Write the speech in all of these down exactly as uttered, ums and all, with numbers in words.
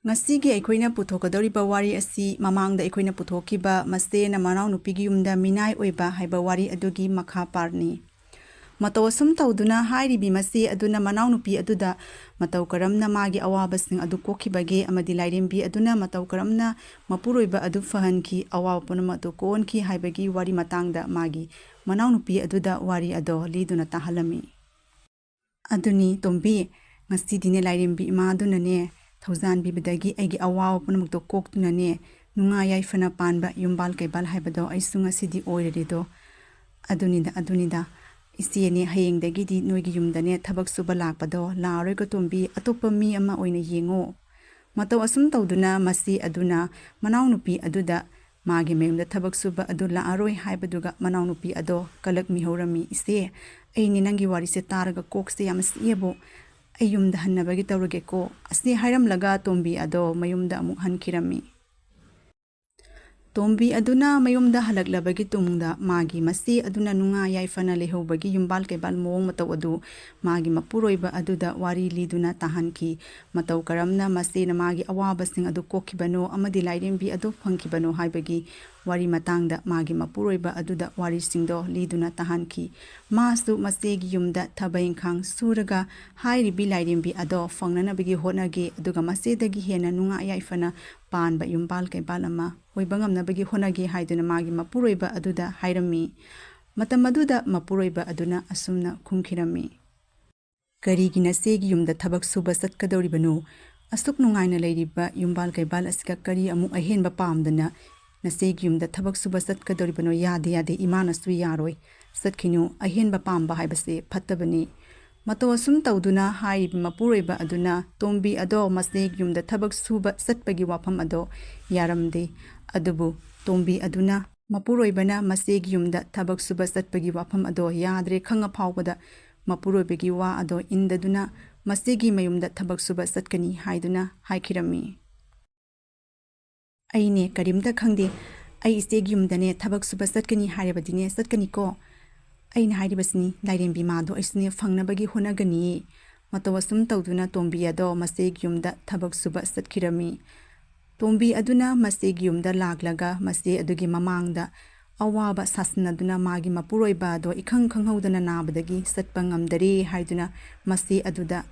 ꯉꯁꯤꯒꯤ ꯑꯩꯈꯣꯏꯅ ꯄꯨꯊꯣꯛꯀꯗꯧꯔꯤꯕ ꯋꯥꯔꯤ ꯑꯁꯤ ꯃꯃꯥꯡꯗ ꯑꯩꯈꯣꯏꯅ ꯄꯨꯊꯣꯛꯈꯤꯕ ꯃꯆꯦꯅ ꯃꯅꯥꯎꯅꯨꯄꯤꯒꯤ ꯌꯨꯝꯗ ꯃꯤꯅꯥꯏ ꯑꯣꯏꯕ ꯍꯥꯏꯕ ꯋꯥꯔꯤ ꯑꯗꯨꯒꯤ ꯃꯈꯥ ꯄꯥꯔꯅꯤ꯫ ꯃꯇꯧ ꯑꯁꯨꯝ ꯇꯧꯗꯨꯅ ꯍꯥꯏꯔꯤꯕꯤ ꯃꯆꯦ ꯑꯗꯨꯅ ꯃꯅꯥꯎꯅꯨꯄꯤ ꯑꯗꯨꯗ ꯃꯇꯧ ꯀꯔꯝꯅ ꯃꯥꯒꯤ ꯑꯋꯥꯕꯁꯤꯡ ꯑꯗꯨ ꯀꯣꯛꯈꯤꯕꯒꯦ ꯑꯃꯗꯤ ꯂꯥꯏꯔꯦꯝꯕꯤ ꯑꯗꯨꯅ ꯃꯇꯧ ꯀꯔꯝꯅ ꯃꯄꯨꯔꯣꯏꯕ ꯑꯗꯨ ꯐꯍꯟꯈꯤ, ꯑꯋꯥꯕ ꯄꯨꯝꯅꯃꯛ ꯑꯗꯨ ꯀꯣꯛꯍꯟꯈꯤ ꯍꯥꯏꯕꯒꯤ ꯋꯥꯔꯤ ꯃꯇꯥꯡꯗ ꯃꯥꯒꯤ ꯃꯅꯥꯎꯅꯨꯄꯤ ꯑꯗꯨꯗ ꯋꯥꯔꯤ ꯑꯗꯣ ꯂꯤꯗꯨꯅ ꯇꯥꯍꯜꯂꯝꯃꯤ꯫ ꯑꯗꯨꯅꯤ ꯇꯣꯝꯕꯤ, ꯉꯁꯤꯗꯤꯅꯦ ꯂꯥꯏꯔꯦꯝꯕꯤ ꯏꯃꯥꯗꯨꯅꯅꯦ ꯊꯧꯖꯥꯟꯕꯤꯕꯗꯒꯤ ꯑꯩꯒꯤ ꯑꯋꯥꯕ ꯄꯨꯝꯅꯃꯛꯇꯣ ꯀꯣꯛꯇꯨꯅꯅꯦ ꯅꯨꯡꯉꯥꯏ ꯌꯥꯏꯐꯅ ꯄꯥꯟꯕ ꯌꯨꯝꯕꯥꯜ ꯀꯩꯕꯥꯜ ꯍꯥꯏꯕꯗꯣ ꯑꯩꯁꯨ ꯉꯁꯤꯗꯤ ꯑꯣꯏꯔꯔꯦꯗꯣ꯫ ꯑꯗꯨꯅꯤꯗ, ꯑꯗꯨꯅꯤꯗ꯫ ꯏꯆꯦꯅꯦ ꯍꯌꯦꯡꯗꯒꯤꯗꯤ ꯅꯣꯏꯒꯤ ꯌꯨꯝꯗꯅꯦ ꯊꯕꯛ ꯁꯨꯕ ꯂꯥꯛꯄꯗꯣ ꯂꯥꯛꯑꯔꯣꯏꯀꯣ ꯇꯣꯝꯕꯤ, ꯑꯇꯣꯞꯄ ꯃꯤ ꯑꯃ ꯑꯣꯏꯅ ꯌꯦꯡꯉꯣ꯫ ꯃꯇꯧ ꯑꯁꯨꯝ ꯇꯧꯗꯨꯅ ꯃꯆꯦ ꯑꯗꯨꯅ ꯃꯅꯥꯎꯅꯨꯄꯤ ꯑꯗꯨꯗ ꯃꯥꯒꯤ ꯃꯌꯨꯝꯗ ꯊꯕꯛ ꯁꯨꯕ ꯑꯗꯨ ꯂꯥꯛꯑꯔꯣꯏ ꯍꯥꯏꯕꯗꯨꯒ ꯃꯅꯥꯎꯅꯨꯄꯤ ꯑꯗꯣ ꯀꯂꯛꯃꯤꯍꯧꯔꯝꯃꯤ꯫ "ꯏꯆꯦ, ꯑꯩꯅꯦ ꯅꯪꯒꯤ ꯋꯥꯔꯤꯁꯦ ꯇꯥꯔꯒ ꯀꯣꯛꯁꯦ ꯌꯥꯝ ꯆꯤꯛꯑꯦꯕꯨ, ꯑꯩ ꯌꯨꯝꯗ ꯍꯟꯅꯕꯒꯤ ꯇꯧꯔꯒꯦꯀꯣ," ꯑꯁꯤ ꯍꯥꯏꯔꯝꯂꯒ ꯇꯣꯝꯕꯤ ꯑꯗꯣ ꯃꯌꯨꯝꯗ ꯑꯃꯨꯛ ꯍꯟꯈꯤꯔꯝꯃꯤ꯫ ꯇꯣꯝꯕꯤ ꯑꯗꯨꯅ ꯃꯌꯨꯝꯗ ꯍꯜꯂꯛꯂꯕꯒꯤ ꯇꯨꯡꯗ ꯃꯥꯒꯤ ꯃꯆꯦ ꯑꯗꯨꯅ ꯅꯨꯡꯉꯥꯏ ꯌꯥꯏꯐꯅ ꯂꯩꯍꯧꯕꯒꯤ ꯌꯨꯝꯕꯥꯜ ꯀꯩꯕꯥꯜ ꯃꯑꯣꯡ ꯃꯇꯧ ꯑꯗꯨ ꯃꯥꯒꯤ ꯃꯄꯨꯔꯣꯏꯕ ꯑꯗꯨꯗ ꯋꯥꯔꯤ ꯂꯤꯗꯨꯅ ꯇꯥꯍꯟꯈꯤ꯫ ꯃꯇꯧ ꯀꯔꯝꯅ ꯃꯆꯦꯅ ꯃꯥꯒꯤ ꯑꯋꯥꯕꯁꯤꯡ ꯑꯗꯨ ꯀꯣꯛꯈꯤꯕꯅꯣ ꯑꯃꯗꯤ ꯂꯥꯏꯔꯦꯝꯕꯤ ꯑꯗꯨ ꯐꯪꯈꯤꯕꯅꯣ ꯍꯥꯏꯕꯒꯤ ꯋꯥꯔꯤ ꯃꯇꯥꯡꯗ ꯃꯥꯒꯤ ꯃꯄꯨꯔꯣꯏꯕ ꯑꯗꯨꯗ ꯋꯥꯔꯤꯁꯤꯡꯗꯣ ꯂꯤꯗꯨꯅ ꯇꯥꯍꯟꯈꯤ꯫ ꯃꯥꯁꯨ ꯃꯆꯦꯒꯤ ꯌꯨꯝꯗ ꯊꯕꯛ ꯏꯪꯈꯥꯡ ꯁꯨꯔꯒ ꯍꯥꯏꯔꯤꯕꯤ ꯂꯥꯏꯔꯦꯝꯕꯤ ꯑꯗꯣ ꯐꯪꯅꯅꯕꯒꯤ ꯍꯣꯠꯅꯒꯦ, ꯑꯗꯨꯒ ꯃꯆꯦꯗꯒꯤ ꯍꯦꯟꯅ ꯅꯨꯡꯉꯥꯏ ꯌꯥꯏꯐꯅ ꯄꯥꯟꯕ ꯌꯨꯝꯕꯥꯜ ꯀꯩꯕꯥꯜ ꯑꯃ ꯑꯣꯏꯕ ꯉꯝꯅꯕꯒꯤ ꯍꯣꯠꯅꯒꯦ ꯍꯥꯏꯗꯨꯅ ꯃꯥꯒꯤ ꯃꯄꯨꯔꯣꯏꯕ ꯑꯗꯨꯗ ꯍꯥꯏꯔꯝꯃꯤ꯫ ꯃꯇꯝ ꯑꯗꯨꯗ ꯃꯄꯨꯔꯣꯏꯕ ꯑꯗꯨꯅ ꯑꯁꯨꯝꯅ ꯈꯨꯝꯈꯤꯔꯝꯃꯤ, "ꯀꯔꯤꯒꯤ ꯅꯆꯦꯒꯤ ꯌꯨꯝꯗ ꯊꯕꯛ ꯁꯨꯕ ꯆꯠꯀꯗꯧꯔꯤꯕꯅꯣ? ꯑꯁꯨꯛ ꯅꯨꯡꯉꯥꯏꯅ ꯂꯩꯔꯤꯕ ꯌꯨꯝꯕꯥꯜ ꯀꯩꯕꯥꯜ ꯑꯁꯤꯒ ꯀꯔꯤ ꯑꯃꯨꯛ ꯑꯍꯦꯟꯕ ꯄꯥꯝꯗꯅ ꯅꯆꯦꯒꯤ ꯌꯨꯝꯗ ꯊꯕꯛ ꯁꯨꯕ ꯆꯠꯀꯗꯧꯔꯤꯕꯅꯣ? ꯌꯥꯗꯦ, ꯌꯥꯗꯦ, ꯏꯃꯥꯅꯁꯨ ꯌꯥꯔꯣꯏ꯫ ꯆꯠꯈꯤꯅꯨ, ꯑꯍꯦꯟꯕ ꯄꯥꯝꯕ ꯍꯥꯏꯕꯁꯦ ꯐꯠꯇꯕꯅꯤ꯫" ꯃꯇꯧ ꯑꯁꯨꯝ ꯇꯧꯗꯨꯅ ꯍꯥꯏꯔꯤꯕ ꯃꯄꯨꯔꯣꯏꯕ ꯑꯗꯨꯅ ꯇꯣꯝꯕꯤ ꯑꯗꯣ ꯃꯆꯦꯒꯤ ꯌꯨꯝꯗ ꯊꯕꯛ ꯁꯨꯕ ꯆꯠꯄꯒꯤ ꯋꯥꯐꯝ ꯑꯗꯣ ꯌꯥꯔꯝꯗꯦ꯫ ꯑꯗꯨꯕꯨ ꯇꯣꯝꯕꯤ ꯑꯗꯨꯅ ꯃꯄꯨꯔꯣꯏꯕꯅ ꯃꯆꯦꯒꯤ ꯌꯨꯝꯗ ꯊꯕꯛ ꯁꯨꯕ ꯆꯠꯄꯒꯤ ꯋꯥꯐꯝ ꯑꯗꯣ ꯌꯥꯗ꯭ꯔꯦ ꯈꯪꯉ ꯐꯥꯎꯕꯗ ꯃꯄꯨꯔꯣꯏꯕꯒꯤ ꯋꯥ ꯑꯗꯣ ꯏꯟꯗꯗꯨꯅ ꯃꯆꯦꯒꯤ ꯃꯌꯨꯝꯗ ꯊꯕꯛ ꯁꯨꯕ ꯆꯠꯀꯅꯤ ꯍꯥꯏꯗꯨꯅ ꯍꯥꯏꯈꯤꯔꯝꯃꯤ꯫ "ꯑꯩꯅꯦ ꯀꯔꯤꯝꯇ ꯈꯪꯗꯦ, ꯑꯩ ꯏꯆꯦꯒꯤ ꯌꯨꯝꯗꯅꯦ ꯊꯕꯛ ꯁꯨꯕ ꯆꯠꯀꯅꯤ ꯍꯥꯏꯔꯕꯗꯤꯅꯦ ꯆꯠꯀꯅꯤꯀꯣ꯫ ꯑꯩꯅ ꯍꯥꯏꯔꯤꯕꯁꯤꯅꯤ ꯂꯥꯏꯔꯦꯝꯕꯤ ꯃꯥꯗꯣ ꯑꯩꯁꯨꯅꯦ ꯐꯪꯅꯕꯒꯤ ꯍꯣꯠꯅꯒꯅꯤꯌꯦ꯫ ꯃꯇꯧ ꯑꯁꯨꯝ ꯇꯧꯗꯨꯅ ꯇꯣꯝꯕꯤ ꯑꯗꯣ ꯃꯆꯦꯒꯤ ꯌꯨꯝꯗ ꯊꯕꯛ ꯁꯨꯕ ꯆꯠꯈꯤꯔꯝꯃꯤ꯫ ꯇꯣꯝꯕꯤ ꯑꯗꯨꯅ ꯃꯆꯦꯒꯤ ꯌꯨꯝꯗ ꯂꯥꯛꯂꯒ ꯃꯆꯦ ꯑꯗꯨꯒꯤ ꯃꯃꯥꯡꯗ ꯑꯋꯥꯕ ꯁꯥꯁꯟꯅꯗꯨꯅ ꯃꯥꯒꯤ ꯃꯄꯨꯔꯣꯏꯕ ꯑꯗꯣ ꯏꯈꯪ ꯈꯪꯍꯧꯗꯅ ꯅꯥꯕꯗꯒꯤ ꯆꯠꯄ ꯉꯝꯗꯔꯦ ꯍꯥꯏꯗꯨꯅ ꯃꯆꯦ ꯑꯗꯨꯗ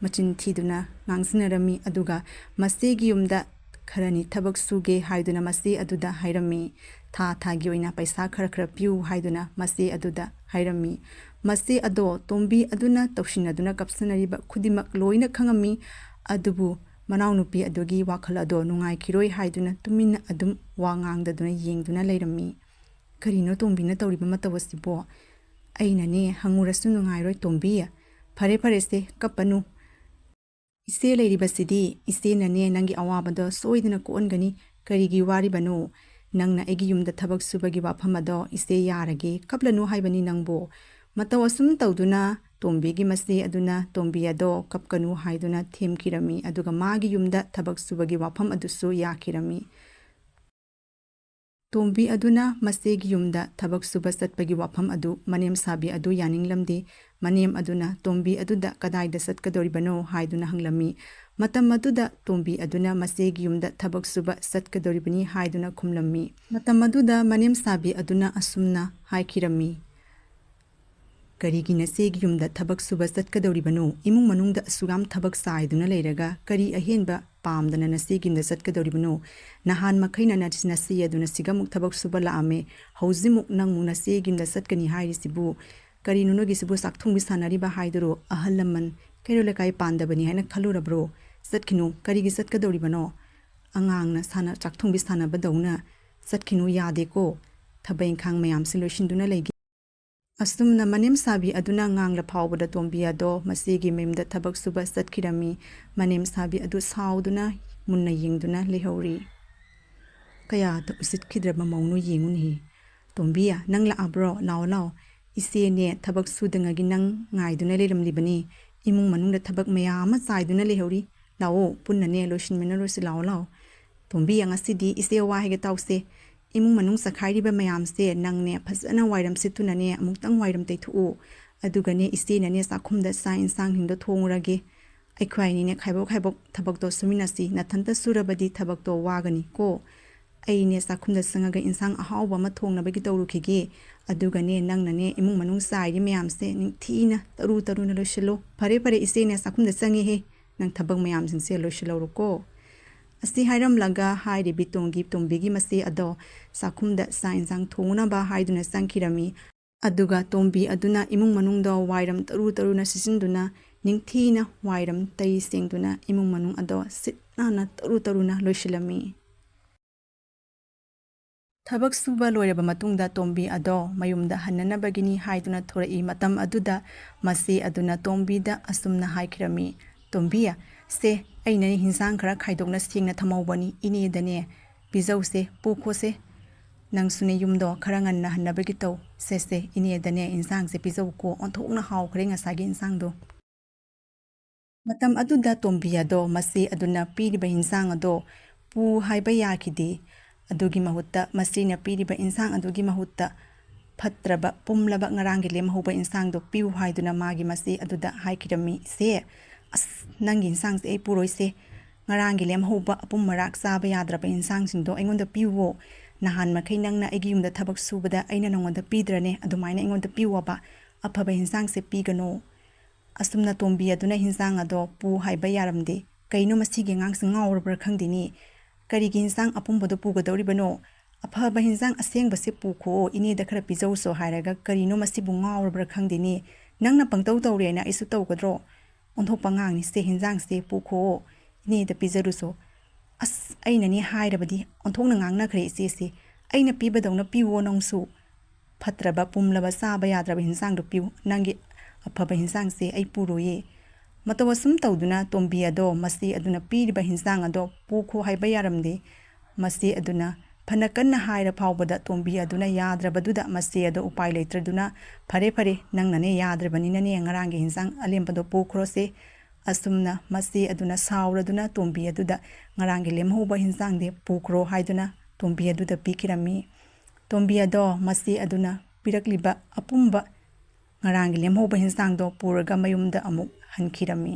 ꯃꯆꯤꯟ ꯊꯤꯗꯨꯅ ꯉꯥꯡꯁꯤꯟꯅꯔꯝꯃꯤ꯫ ꯑꯗꯨꯒ ꯃꯆꯦꯒꯤ ꯌꯨꯝꯗ ꯈꯔꯅꯤ ꯊꯕꯛ ꯁꯨꯒꯦ ꯍꯥꯏꯗꯨꯅ ꯃꯆꯦ ꯑꯗꯨꯗ ꯍꯥꯏꯔꯝꯃꯤ꯫ ꯊꯥ ꯊꯥꯒꯤ ꯑꯣꯏꯅ ꯄꯩꯁꯥ ꯈꯔ ꯈꯔ ꯄꯤꯌꯨ ꯍꯥꯏꯗꯨꯅ ꯃꯆꯦ ꯑꯗꯨꯗ ꯍꯥꯏꯔꯝꯃꯤ꯫ ꯃꯆꯦ ꯑꯗꯣ ꯇꯣꯝꯕꯤ ꯑꯗꯨꯅ ꯇꯧꯁꯤꯟꯅꯗꯨꯅ ꯀꯞꯁꯤꯟꯅꯔꯤꯕ ꯈꯨꯗꯤꯡꯃꯛ ꯂꯣꯏꯅ ꯈꯪꯉꯝꯃꯤ꯫ ꯑꯗꯨꯕꯨ ꯃꯅꯥꯎꯅꯨꯄꯤ ꯑꯗꯨꯒꯤ ꯋꯥꯈꯜ ꯑꯗꯣ ꯅꯨꯡꯉꯥꯏꯈꯤꯔꯣꯏ ꯍꯥꯏꯗꯨꯅ ꯇꯨꯃꯤꯟꯅ ꯑꯗꯨꯝ ꯋꯥ ꯉꯥꯡꯗꯗꯨꯅ ꯌꯦꯡꯗꯨꯅ ꯂꯩꯔꯝꯃꯤ꯫ "ꯀꯔꯤꯅꯣ ꯇꯣꯝꯕꯤꯅ ꯇꯧꯔꯤꯕ ꯃꯇꯧ ꯑꯁꯤꯕꯣ? ꯑꯩꯅꯅꯦ ꯍꯪꯉꯨꯔꯁꯨ ꯅꯨꯡꯉꯥꯏꯔꯣꯏ ꯇꯣꯝꯕꯤ꯫ ꯐꯔꯦ ꯐꯔꯦꯁꯦ, ꯀꯞꯄꯅꯨ꯫ ꯏꯆꯦ ꯂꯩꯔꯤꯕꯁꯤꯗꯤ ꯏꯆꯦꯅꯅꯦ ꯅꯪꯒꯤ ꯑꯋꯥꯕꯗꯣ ꯁꯣꯏꯗꯅ ꯀꯣꯛꯍꯟꯒꯅꯤ꯫ ꯀꯔꯤꯒꯤ ꯋꯥꯔꯤꯕꯅꯣ? ꯅꯪꯅ ꯑꯩꯒꯤ ꯌꯨꯝꯗ ꯊꯕꯛ ꯁꯨꯕꯒꯤ ꯋꯥꯐꯝ ꯑꯗꯣ ꯏꯆꯦ ꯌꯥꯔꯒꯦ, ꯀꯞꯂꯅꯨ ꯍꯥꯏꯕꯅꯤ ꯅꯪꯕꯨ"꯫ ꯃꯇꯧ ꯑꯁꯨꯝ ꯇꯧꯗꯨꯅ ꯇꯣꯝꯕꯤꯒꯤ ꯃꯆꯦ ꯑꯗꯨꯅ ꯇꯣꯝꯕꯤ ꯑꯗꯣ ꯀꯞꯀꯅꯨ ꯍꯥꯏꯗꯨꯅ ꯊꯦꯝꯈꯤꯔꯝꯃꯤ꯫ ꯑꯗꯨꯒ ꯃꯥꯒꯤ ꯌꯨꯝꯗ ꯊꯕꯛ ꯁꯨꯕꯒꯤ ꯋꯥꯐꯝ ꯑꯗꯨꯁꯨ ꯌꯥꯈꯤꯔꯝꯃꯤ꯫ ꯇꯣꯝꯕꯤ ꯑꯗꯨꯅ ꯃꯆꯦꯒꯤ ꯌꯨꯝꯗ ꯊꯕꯛ ꯁꯨꯕ ꯆꯠꯄꯒꯤ ꯋꯥꯐꯝ ꯑꯗꯨ ꯃꯅꯦꯝꯁꯥꯕꯤ ꯑꯗꯨ ꯌꯥꯅꯤꯡꯂꯝꯗꯦ꯫ ꯃꯅꯦꯝ ꯑꯗꯨꯅ ꯇꯣꯝꯕꯤ ꯑꯗꯨꯗ "ꯀꯗꯥꯏꯗ ꯆꯠꯀꯗꯧꯔꯤꯕꯅꯣ?" ꯍꯥꯏꯗꯨꯅ ꯍꯪꯂꯝꯃꯤ꯫ ꯃꯇꯝ ꯑꯗꯨꯗ ꯇꯣꯝꯕꯤ ꯑꯗꯨꯅ ꯃꯆꯦꯒꯤ ꯌꯨꯝꯗ ꯊꯕꯛ ꯁꯨꯕ ꯆꯠꯀꯗꯧꯔꯤꯕꯅꯤ ꯍꯥꯏꯗꯨꯅ ꯈꯨꯝꯂꯝꯃꯤ꯫ ꯃꯇꯝ ꯑꯗꯨꯗ ꯃꯅꯦꯝꯁꯥꯕꯤ ꯑꯗꯨꯅ ꯑꯁꯨꯝꯅ ꯍꯥꯏꯈꯤꯔꯝꯃꯤ, "ꯀꯔꯤꯒꯤ ꯅꯆꯦꯒꯤ ꯌꯨꯝꯗ ꯊꯕꯛ ꯁꯨꯕ ꯆꯠꯀꯗꯧꯔꯤꯕꯅꯣ? ꯏꯃꯨꯡ ꯃꯅꯨꯡꯗ ꯑꯁꯨꯛ ꯌꯥꯝ ꯊꯕꯛ ꯆꯥꯏꯗꯨꯅ ꯂꯩꯔꯒ ꯀꯔꯤ ꯑꯍꯦꯟꯕ ꯄꯥꯝꯗꯅ ꯅꯆꯦꯒꯤ ꯌꯨꯝꯗ ꯆꯠꯀꯗꯧꯔꯤꯕꯅꯣ? ꯅꯍꯥꯟ ꯃꯈꯩꯅ ꯅ-, ꯅꯆꯦ ꯑꯗꯨꯅ ꯁꯤꯒꯃꯨꯛ ꯊꯕꯛ ꯁꯨꯕ ꯂꯥꯛꯑꯝꯃꯦ, ꯍꯧꯖꯤꯛꯃꯨꯛ ꯅꯪꯃꯨꯛ ꯅꯆꯦꯒꯤ ꯌꯨꯝꯗ ꯆꯠꯀꯅꯤ ꯍꯥꯏꯔꯤꯁꯤꯕꯨ ꯀꯔꯤꯅꯣ? ꯅꯣꯏꯒꯤꯁꯤꯕꯨ ꯆꯥꯛꯊꯣꯡꯕꯤ ꯁꯥꯟꯅꯔꯤꯕ ꯍꯥꯏꯗꯨꯔꯣ? ꯑꯍꯜ ꯂꯃꯟ ꯀꯩꯔꯣꯜ ꯂꯩꯀꯥꯏ ꯄꯥꯟꯗꯕꯅꯤ ꯍꯥꯏꯅ ꯈꯜꯂꯨꯔꯕ꯭ꯔꯣ? ꯆꯠꯈꯤꯅꯨ꯫ ꯀꯔꯤꯒꯤ ꯆꯠꯀꯗꯧꯔꯤꯕꯅꯣ? ꯑꯉꯥꯡꯅ ꯁꯥꯟꯅ-, ꯆꯥꯛꯊꯣꯡꯕꯤ ꯁꯥꯟꯅꯕꯗꯧꯅ ꯆꯠꯈꯤꯅꯨ, ꯌꯥꯗꯦꯀꯣ꯫ ꯊꯕꯛ ꯏꯪꯈꯥꯡ ꯃꯌꯥꯝꯁꯤ ꯂꯣꯏꯁꯤꯟꯗꯨꯅ ꯂꯩꯒꯦ"꯫ ꯑꯁꯨꯝꯅ ꯃꯅꯦꯝꯁꯥꯕꯤ ꯑꯗꯨꯅ ꯉꯥꯡꯂ ꯐꯥꯎꯕꯗ ꯇꯣꯝꯕꯤ ꯑꯗꯣ ꯃꯆꯦꯒꯤ ꯃꯌꯨꯝꯗ ꯊꯕꯛ ꯁꯨꯕ ꯆꯠꯈꯤꯔꯝꯃꯤ꯫ ꯃꯅꯦꯝꯁꯥꯕꯤ ꯑꯗꯨ ꯁꯥꯎꯗꯨꯅ ꯃꯨꯟꯅ ꯌꯦꯡꯗꯨꯅ ꯂꯩꯍꯧꯔꯤ꯫ ꯀꯌꯥꯗ ꯎꯁꯤꯠꯈꯤꯗ꯭ꯔꯕ ꯃꯧꯅꯣ ꯌꯦꯡꯉꯨꯅꯦꯍꯦ꯫ "ꯇꯣꯝꯕꯤ, ꯅꯪ ꯂꯥꯛꯑꯕ꯭ꯔꯣ? ꯂꯥꯛꯑꯣ, ꯂꯥꯛꯑꯣ꯫ ꯏꯆꯦꯅꯦ ꯊꯕꯛ ꯁꯨꯗꯉꯥꯏꯒꯤ ꯅꯪ ꯉꯥꯏꯗꯨꯅ ꯂꯩꯔꯝꯂꯤꯕꯅꯤ꯫ ꯏꯃꯨꯡ ꯃꯅꯨꯡꯗ ꯊꯕꯛ ꯃꯌꯥꯝ ꯑꯃ ꯆꯥꯏꯗꯨꯅ ꯂꯩꯍꯧꯔꯤ꯫ ꯂꯥꯛꯑꯣ, ꯄꯨꯟꯅꯅꯦ ꯂꯣꯏꯁꯤꯟꯃꯤꯟꯅꯔꯨꯁꯤ꯫ ꯂꯥꯛꯑꯣ, ꯂꯥꯛꯑꯣ"꯫ "ꯇꯣꯝꯕꯤ, ꯉꯁꯤꯗꯤ ꯏꯆꯦ ꯋꯥ ꯍꯥꯏꯒꯦ ꯇꯥꯎꯁꯦ꯫ ꯏꯃꯨꯡ ꯃꯅꯨꯡ ꯆꯈꯥꯏꯔꯤꯕ ꯃꯌꯥꯝꯁꯦ ꯅꯪꯅꯦ ꯐꯖꯅ ꯋꯥꯏꯔꯝ ꯁꯤꯠꯇꯨꯅꯅꯦ ꯑꯃꯨꯛꯇꯪ ꯋꯥꯏꯔꯝ ꯇꯩꯊꯣꯛꯎ꯫ ꯑꯗꯨꯒꯅꯦ ꯏꯆꯦꯅꯅꯦ ꯆꯥꯛꯈꯨꯝꯗ ꯆꯥꯛ ꯏꯟꯁꯥꯡꯁꯤꯡꯗꯣ ꯊꯣꯡꯉꯨꯔꯒꯦ꯫ ꯑꯩꯈꯣꯏ ꯑꯅꯤꯅꯦ ꯈꯥꯏꯕꯣꯛ ꯈꯥꯏꯕꯣꯛ ꯊꯕꯛꯇꯣ ꯁꯨꯃꯤꯟꯅꯁꯤ, ꯅꯊꯟꯇ ꯁꯨꯔꯕꯗꯤ ꯊꯕꯛꯇꯣ ꯋꯥꯒꯅꯤ ꯀꯣ꯫ ꯑꯩꯅꯦ ꯆꯥꯛꯈꯨꯝꯗ ꯆꯪꯉꯒ ꯏꯟꯁꯥꯡ ꯑꯍꯥꯎꯕ ꯑꯃ ꯊꯣꯡꯅꯕꯒꯤ ꯇꯧꯔꯨꯈꯤꯒꯦ꯫ ꯑꯗꯨꯒꯅꯦ ꯅꯪꯅꯅꯦ ꯏꯃꯨꯡ ꯃꯅꯨꯡ ꯆꯥꯏꯔꯤ ꯃꯌꯥꯝꯁꯦ ꯅꯤꯡꯊꯤꯅ ꯇꯔꯨ ꯇꯔꯨꯅ ꯂꯣꯏꯁꯤꯜꯂꯣ꯫ ꯐꯔꯦ ꯐꯔꯦ ꯏꯆꯦꯅꯦ ꯆꯥꯛꯈꯨꯝꯗ ꯆꯪꯉꯦꯍꯦ꯫ ꯅꯪ ꯊꯕꯛ ꯃꯌꯥꯝꯁꯤꯡꯁꯦ ꯂꯣꯏꯁꯤꯜꯍꯧꯔꯣꯀꯣ꯫ ꯑꯁꯤ ꯍꯥꯏꯔꯝꯂꯒ ꯍꯥꯏꯔꯤꯕꯤ ꯇꯣꯡꯒꯤ ꯇꯣꯝꯕꯤꯒꯤ ꯃꯆꯦ ꯑꯗꯣ ꯆꯥꯛꯈꯨꯝꯗ ꯆꯥꯛ ꯏꯟꯁꯥꯡ ꯊꯣꯡꯅꯕ ꯍꯥꯏꯗꯨꯅ ꯆꯪꯈꯤꯔꯝꯃꯤ꯫ ꯑꯗꯨꯒ ꯇꯣꯝꯕꯤ ꯑꯗꯨꯅ ꯏꯃꯨꯡ ꯃꯅꯨꯡꯗꯣ ꯋꯥꯏꯔꯝ ꯇꯔꯨ ꯇꯔꯨꯅ ꯁꯤꯠꯆꯤꯟꯗꯨꯅ ꯅꯤꯡꯊꯤꯅ ꯋꯥꯏꯔꯝ ꯇꯩ ꯁꯦꯡꯗꯨꯅ ꯏꯃꯨꯡ ꯃꯅꯨꯡ ꯑꯗꯣ ꯁꯤꯠ ꯅꯥꯟꯅ ꯇꯔꯨ ꯇꯔꯨꯅ ꯂꯣꯏꯁꯤꯜꯂꯝꯃꯤ꯫ ꯊꯕꯛ ꯁꯨꯕ ꯂꯣꯏꯔꯕ ꯃꯇꯨꯡꯗ ꯇꯣꯝꯕꯤ ꯑꯗꯣ ꯃꯌꯨꯝꯗ ꯍꯟꯅꯅꯕꯒꯤꯅꯤ ꯍꯥꯏꯗꯨꯅ ꯊꯣꯔꯛꯏ꯫ ꯃꯇꯝ ꯑꯗꯨꯗ ꯃꯆꯦ ꯑꯗꯨꯅ ꯇꯣꯝꯕꯤꯗ ꯑꯁꯨꯝꯅ ꯍꯥꯏꯈꯤꯔꯝꯃꯤ, "ꯇꯣꯝꯕꯤ, ꯁꯦ, ꯑꯩꯅꯅꯦ ꯍꯤꯟꯁꯥꯡ ꯈꯔ ꯈꯥꯏꯗꯣꯛꯅ ꯁꯦꯡꯅ ꯊꯝꯍꯧꯕꯅꯤ, ꯏꯅꯦꯗꯅꯦ ꯄꯤꯖꯧꯁꯦ, ꯄꯨꯈꯣꯁꯦ꯫ ꯅꯪꯁꯨꯅꯦ ꯌꯨꯝꯗꯣ ꯈꯔ ꯉꯟꯅ ꯍꯟꯅꯕꯒꯤ ꯇꯧ꯫ ꯁꯦ ꯁꯦ, ꯏꯅꯦꯗꯅꯦ ꯏꯟꯁꯥꯡꯁꯦ ꯄꯤꯖꯧꯀꯣ, ꯑꯣꯟꯊꯣꯛꯅ ꯍꯥꯎꯈ꯭ꯔꯦ ꯉꯁꯥꯏꯒꯤ ꯏꯟꯁꯥꯡꯗꯣ"꯫ ꯃꯇꯝ ꯑꯗꯨꯗ ꯇꯣꯝꯕꯤ ꯑꯗꯣ ꯃꯆꯦ ꯑꯗꯨꯅ ꯄꯤꯔꯤꯕ ꯏꯟꯁꯥꯡ ꯑꯗꯣ ꯄꯨ ꯍꯥꯏꯕ ꯌꯥꯈꯤꯗꯦ꯫ ꯑꯗꯨꯒꯤ ꯃꯍꯨꯠꯇ ꯃꯆꯦꯅ ꯄꯤꯔꯤꯕ ꯏꯟꯁꯥꯡ ꯑꯗꯨꯒꯤ ꯃꯍꯨꯠꯇ ꯐꯠꯇ꯭ꯔꯕ, ꯄꯨꯝꯂꯕ ꯉꯔꯥꯡꯒꯤ ꯂꯦꯝꯍꯧꯕ ꯏꯟꯁꯥꯡꯗꯣ ꯄꯤꯌꯨ ꯍꯥꯏꯗꯨꯅ ꯃꯥꯒꯤ ꯃꯆꯦ ꯑꯗꯨꯗ ꯍꯥꯏꯈꯤꯔꯝꯃꯤ, "ꯏꯆꯦ, ꯑꯁ, ꯅꯪꯒꯤ ꯏꯟꯁꯥꯡꯁꯦ ꯑꯩ ꯄꯨꯔꯣꯏꯁꯦ꯫ ꯉꯔꯥꯡꯒꯤ ꯂꯦꯝꯍꯧꯕ ꯑꯄꯨꯝ ꯃꯔꯥꯛ ꯆꯥꯕ ꯌꯥꯗ꯭ꯔꯕ ꯏꯟꯁꯥꯡꯁꯤꯡꯗꯣ ꯑꯩꯉꯣꯟꯗ ꯄꯤꯌꯨꯋꯣ꯫ ꯅꯍꯥꯟ ꯃꯈꯩ ꯅꯪꯅ ꯑꯩꯒꯤ ꯌꯨꯝꯗ ꯊꯕꯛ ꯁꯨꯕꯗ ꯑꯩꯅ ꯅꯉꯣꯟꯗ ꯄꯤꯗ꯭ꯔꯅꯦ? ꯑꯗꯨꯃꯥꯏꯅ ꯑꯩꯉꯣꯟꯗ ꯄꯤꯌꯨꯋꯣꯕ꯫ ꯑꯐꯕ ꯏꯟꯁꯥꯡꯁꯦ ꯄꯤꯒꯅꯣ"꯫ ꯑꯁꯨꯝꯅ ꯇꯣꯝꯕꯤ ꯑꯗꯨꯅ ꯍꯤꯟꯖꯥꯡ ꯑꯗꯣ ꯄꯨ ꯍꯥꯏꯕ ꯌꯥꯔꯝꯗꯦ꯫ "ꯀꯩꯅꯣ ꯃꯁꯤꯒꯤ ꯑꯉꯥꯡꯁꯤ ꯉꯥꯎꯔꯕ꯭ꯔꯥ ꯈꯪꯗꯦꯅꯦ? ꯀꯔꯤꯒꯤ ꯍꯤꯟꯖꯥꯡ ꯑꯄꯨꯝꯕꯗꯣ ꯄꯨꯒꯗꯧꯔꯤꯕꯅꯣ? ꯑꯐꯕ ꯍꯤꯟꯖꯥꯡ ꯑꯁꯦꯡꯕꯁꯦ ꯄꯨꯈꯣꯑꯣ, ꯏꯅꯦꯗ ꯈꯔ ꯄꯤꯖꯧꯁꯣ ꯍꯥꯏꯔꯒ ꯀꯔꯤꯅꯣ ꯃꯁꯤꯕꯨ ꯉꯥꯎꯔꯕ꯭ꯔꯥ ꯈꯪꯗꯦꯅꯦ? ꯅꯪꯅ ꯄꯪꯇꯧ ꯇꯧꯔꯦꯅ ꯑꯩꯁꯨ ꯇꯧꯒꯗ꯭ꯔꯣ? ꯑꯣꯟꯊꯣꯛꯄ ꯑꯉꯥꯡꯅꯤ ꯁꯦ, ꯍꯤꯟꯖꯥꯡꯁꯦ ꯄꯨꯈꯣꯑꯣ, ꯏꯅꯦꯗ ꯄꯤꯖꯔꯨꯁꯣ"꯫ "ꯑꯁ, ꯑꯩꯅꯅꯦ ꯍꯥꯏꯔꯕꯗꯤ ꯑꯣꯟꯊꯣꯛꯅ ꯉꯥꯡꯅꯈ꯭ꯔꯦ ꯏꯆꯦꯁꯦ꯫ ꯑꯩꯅ ꯄꯤꯕꯗꯧꯅ ꯄꯤꯌꯨꯑꯣ ꯅꯪꯁꯨ꯫ ꯐꯠꯇ꯭ꯔꯕ, ꯄꯨꯝꯂꯕ, ꯆꯥꯕ ꯌꯥꯗ꯭ꯔꯕ ꯍꯤꯟꯖꯥꯡꯗꯣ ꯄꯤꯌꯨ꯫ ꯅꯪꯒꯤ ꯑꯐꯕ ꯍꯤꯟꯖꯥꯡꯁꯦ ꯑꯩ ꯄꯨꯔꯣꯏꯌꯦ"꯫ ꯃꯇꯧ ꯑꯁꯨꯝ ꯇꯧꯗꯨꯅ ꯇꯣꯝꯕꯤ ꯑꯗꯣ ꯃꯆꯦ ꯑꯗꯨꯅ ꯄꯤꯔꯤꯕ ꯍꯤꯟꯖꯥꯡ ꯑꯗꯣ ꯄꯨꯈꯣ ꯍꯥꯏꯕ ꯌꯥꯔꯝꯗꯦ꯫ ꯃꯆꯦ ꯑꯗꯨꯅ ꯐꯅ ꯀꯟꯅ ꯍꯥꯏꯔ ꯐꯥꯎꯕꯗ ꯇꯣꯝꯕꯤ ꯑꯗꯨꯅ ꯌꯥꯗ꯭ꯔꯕꯗꯨꯗ ꯃꯆꯦ ꯑꯗꯣ ꯎꯄꯥꯏ ꯂꯩꯇ꯭ꯔꯗꯨꯅ, "ꯐꯔꯦ, ꯐꯔꯦ, ꯅꯪꯅꯅꯦ ꯌꯥꯗ꯭ꯔꯕꯅꯤꯅꯅꯦ ꯉꯔꯥꯡꯒꯤ ꯍꯤꯟꯖꯥꯡ ꯑꯂꯦꯝꯕꯗꯣ ꯄꯨꯈ꯭ꯔꯣꯁꯦ"꯫ ꯑꯁꯨꯝꯅ ꯃꯆꯦ ꯑꯗꯨꯅ ꯁꯥꯎꯔꯗꯨꯅ ꯇꯣꯝꯕꯤ ꯑꯗꯨꯗ ꯉꯔꯥꯡꯒꯤ ꯂꯦꯝꯍꯧꯕ ꯍꯤꯟꯖꯥꯡꯗꯤ ꯄꯨꯈ꯭ꯔꯣ ꯍꯥꯏꯗꯨꯅ ꯇꯣꯝꯕꯤ ꯑꯗꯨꯗ ꯄꯤꯈꯤꯔꯝꯃꯤ꯫ ꯇꯣꯝꯕꯤ ꯑꯗꯣ ꯃꯆꯦ ꯑꯗꯨꯅ ꯄꯤꯔꯛꯂꯤꯕ ꯑꯄꯨꯝꯕ ꯉꯔꯥꯡꯒꯤ ꯂꯦꯝꯍꯧꯕ ꯍꯤꯟꯁꯥꯡꯗꯣ ꯄꯨꯔꯒ ꯃꯌꯨꯝꯗ ꯑꯃꯨꯛ ꯍꯟꯈꯤꯔꯝꯃꯤ꯫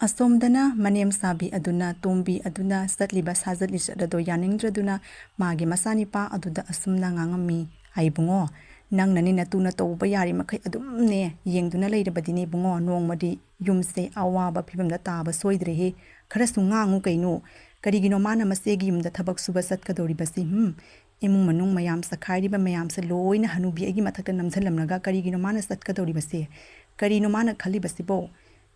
ꯑꯁꯣꯝꯗꯅ ꯃꯅꯦꯝ ꯁꯥꯕꯤ ꯑꯗꯨꯅ ꯇꯣꯝꯕꯤ ꯑꯗꯨꯅ ꯆꯠꯂꯤꯕ ꯁꯥꯖꯠ ꯂꯤꯆꯠ ꯑꯗꯣ ꯌꯥꯅꯤꯡꯗ꯭ꯔꯗꯨꯅ ꯃꯥꯒꯤ ꯃꯆꯥꯅꯤꯄꯥ ꯑꯗꯨꯗ ꯑꯁꯨꯝꯅ ꯉꯥꯡꯉꯝꯃꯤ, "ꯑꯩ ꯏꯕꯨꯡꯉꯣ, ꯅꯪꯅꯅꯦ ꯅꯇꯨ ꯅꯇꯧ ꯎꯕ ꯌꯥꯔꯤ ꯃꯈꯩ ꯑꯗꯨꯝꯅꯦ ꯌꯦꯡꯗꯨꯅ ꯂꯩꯔꯕꯗꯤꯅꯦ ꯏꯕꯨꯡꯉꯣ, ꯅꯣꯡꯃꯗꯤ ꯌꯨꯝꯁꯦ ꯑꯋꯥꯕ ꯐꯤꯕꯝꯗ ꯇꯥꯕ ꯁꯣꯏꯗ꯭ꯔꯦꯍꯦ꯫ ꯈꯔꯁꯨ ꯉꯥꯡꯉꯨ ꯀꯩꯅꯣ꯫ ꯀꯔꯤꯒꯤꯅꯣ ꯃꯥꯅ ꯃꯆꯦꯒꯤ ꯌꯨꯝꯗ ꯊꯕꯛ ꯁꯨꯕ ꯆꯠꯀꯗꯧꯔꯤꯕꯁꯤ? ꯍꯨꯝ? ꯏꯃꯨꯡ ꯃꯅꯨꯡ ꯃꯌꯥꯝ ꯆꯈꯥꯏꯔꯤꯕ ꯃꯌꯥꯝꯁꯦ ꯂꯣꯏꯅ ꯍꯅꯨꯕꯤ ꯑꯩꯒꯤ ꯃꯊꯛꯇ ꯅꯝꯁꯤꯜꯂꯝꯂꯒ ꯀꯔꯤꯒꯤꯅꯣ ꯃꯥꯅ ꯆꯠꯀꯗꯧꯔꯤꯕꯁꯦ? ꯀꯔꯤꯅꯣ ꯃꯥꯅ ꯈꯜꯂꯤꯕꯁꯤꯕꯣ?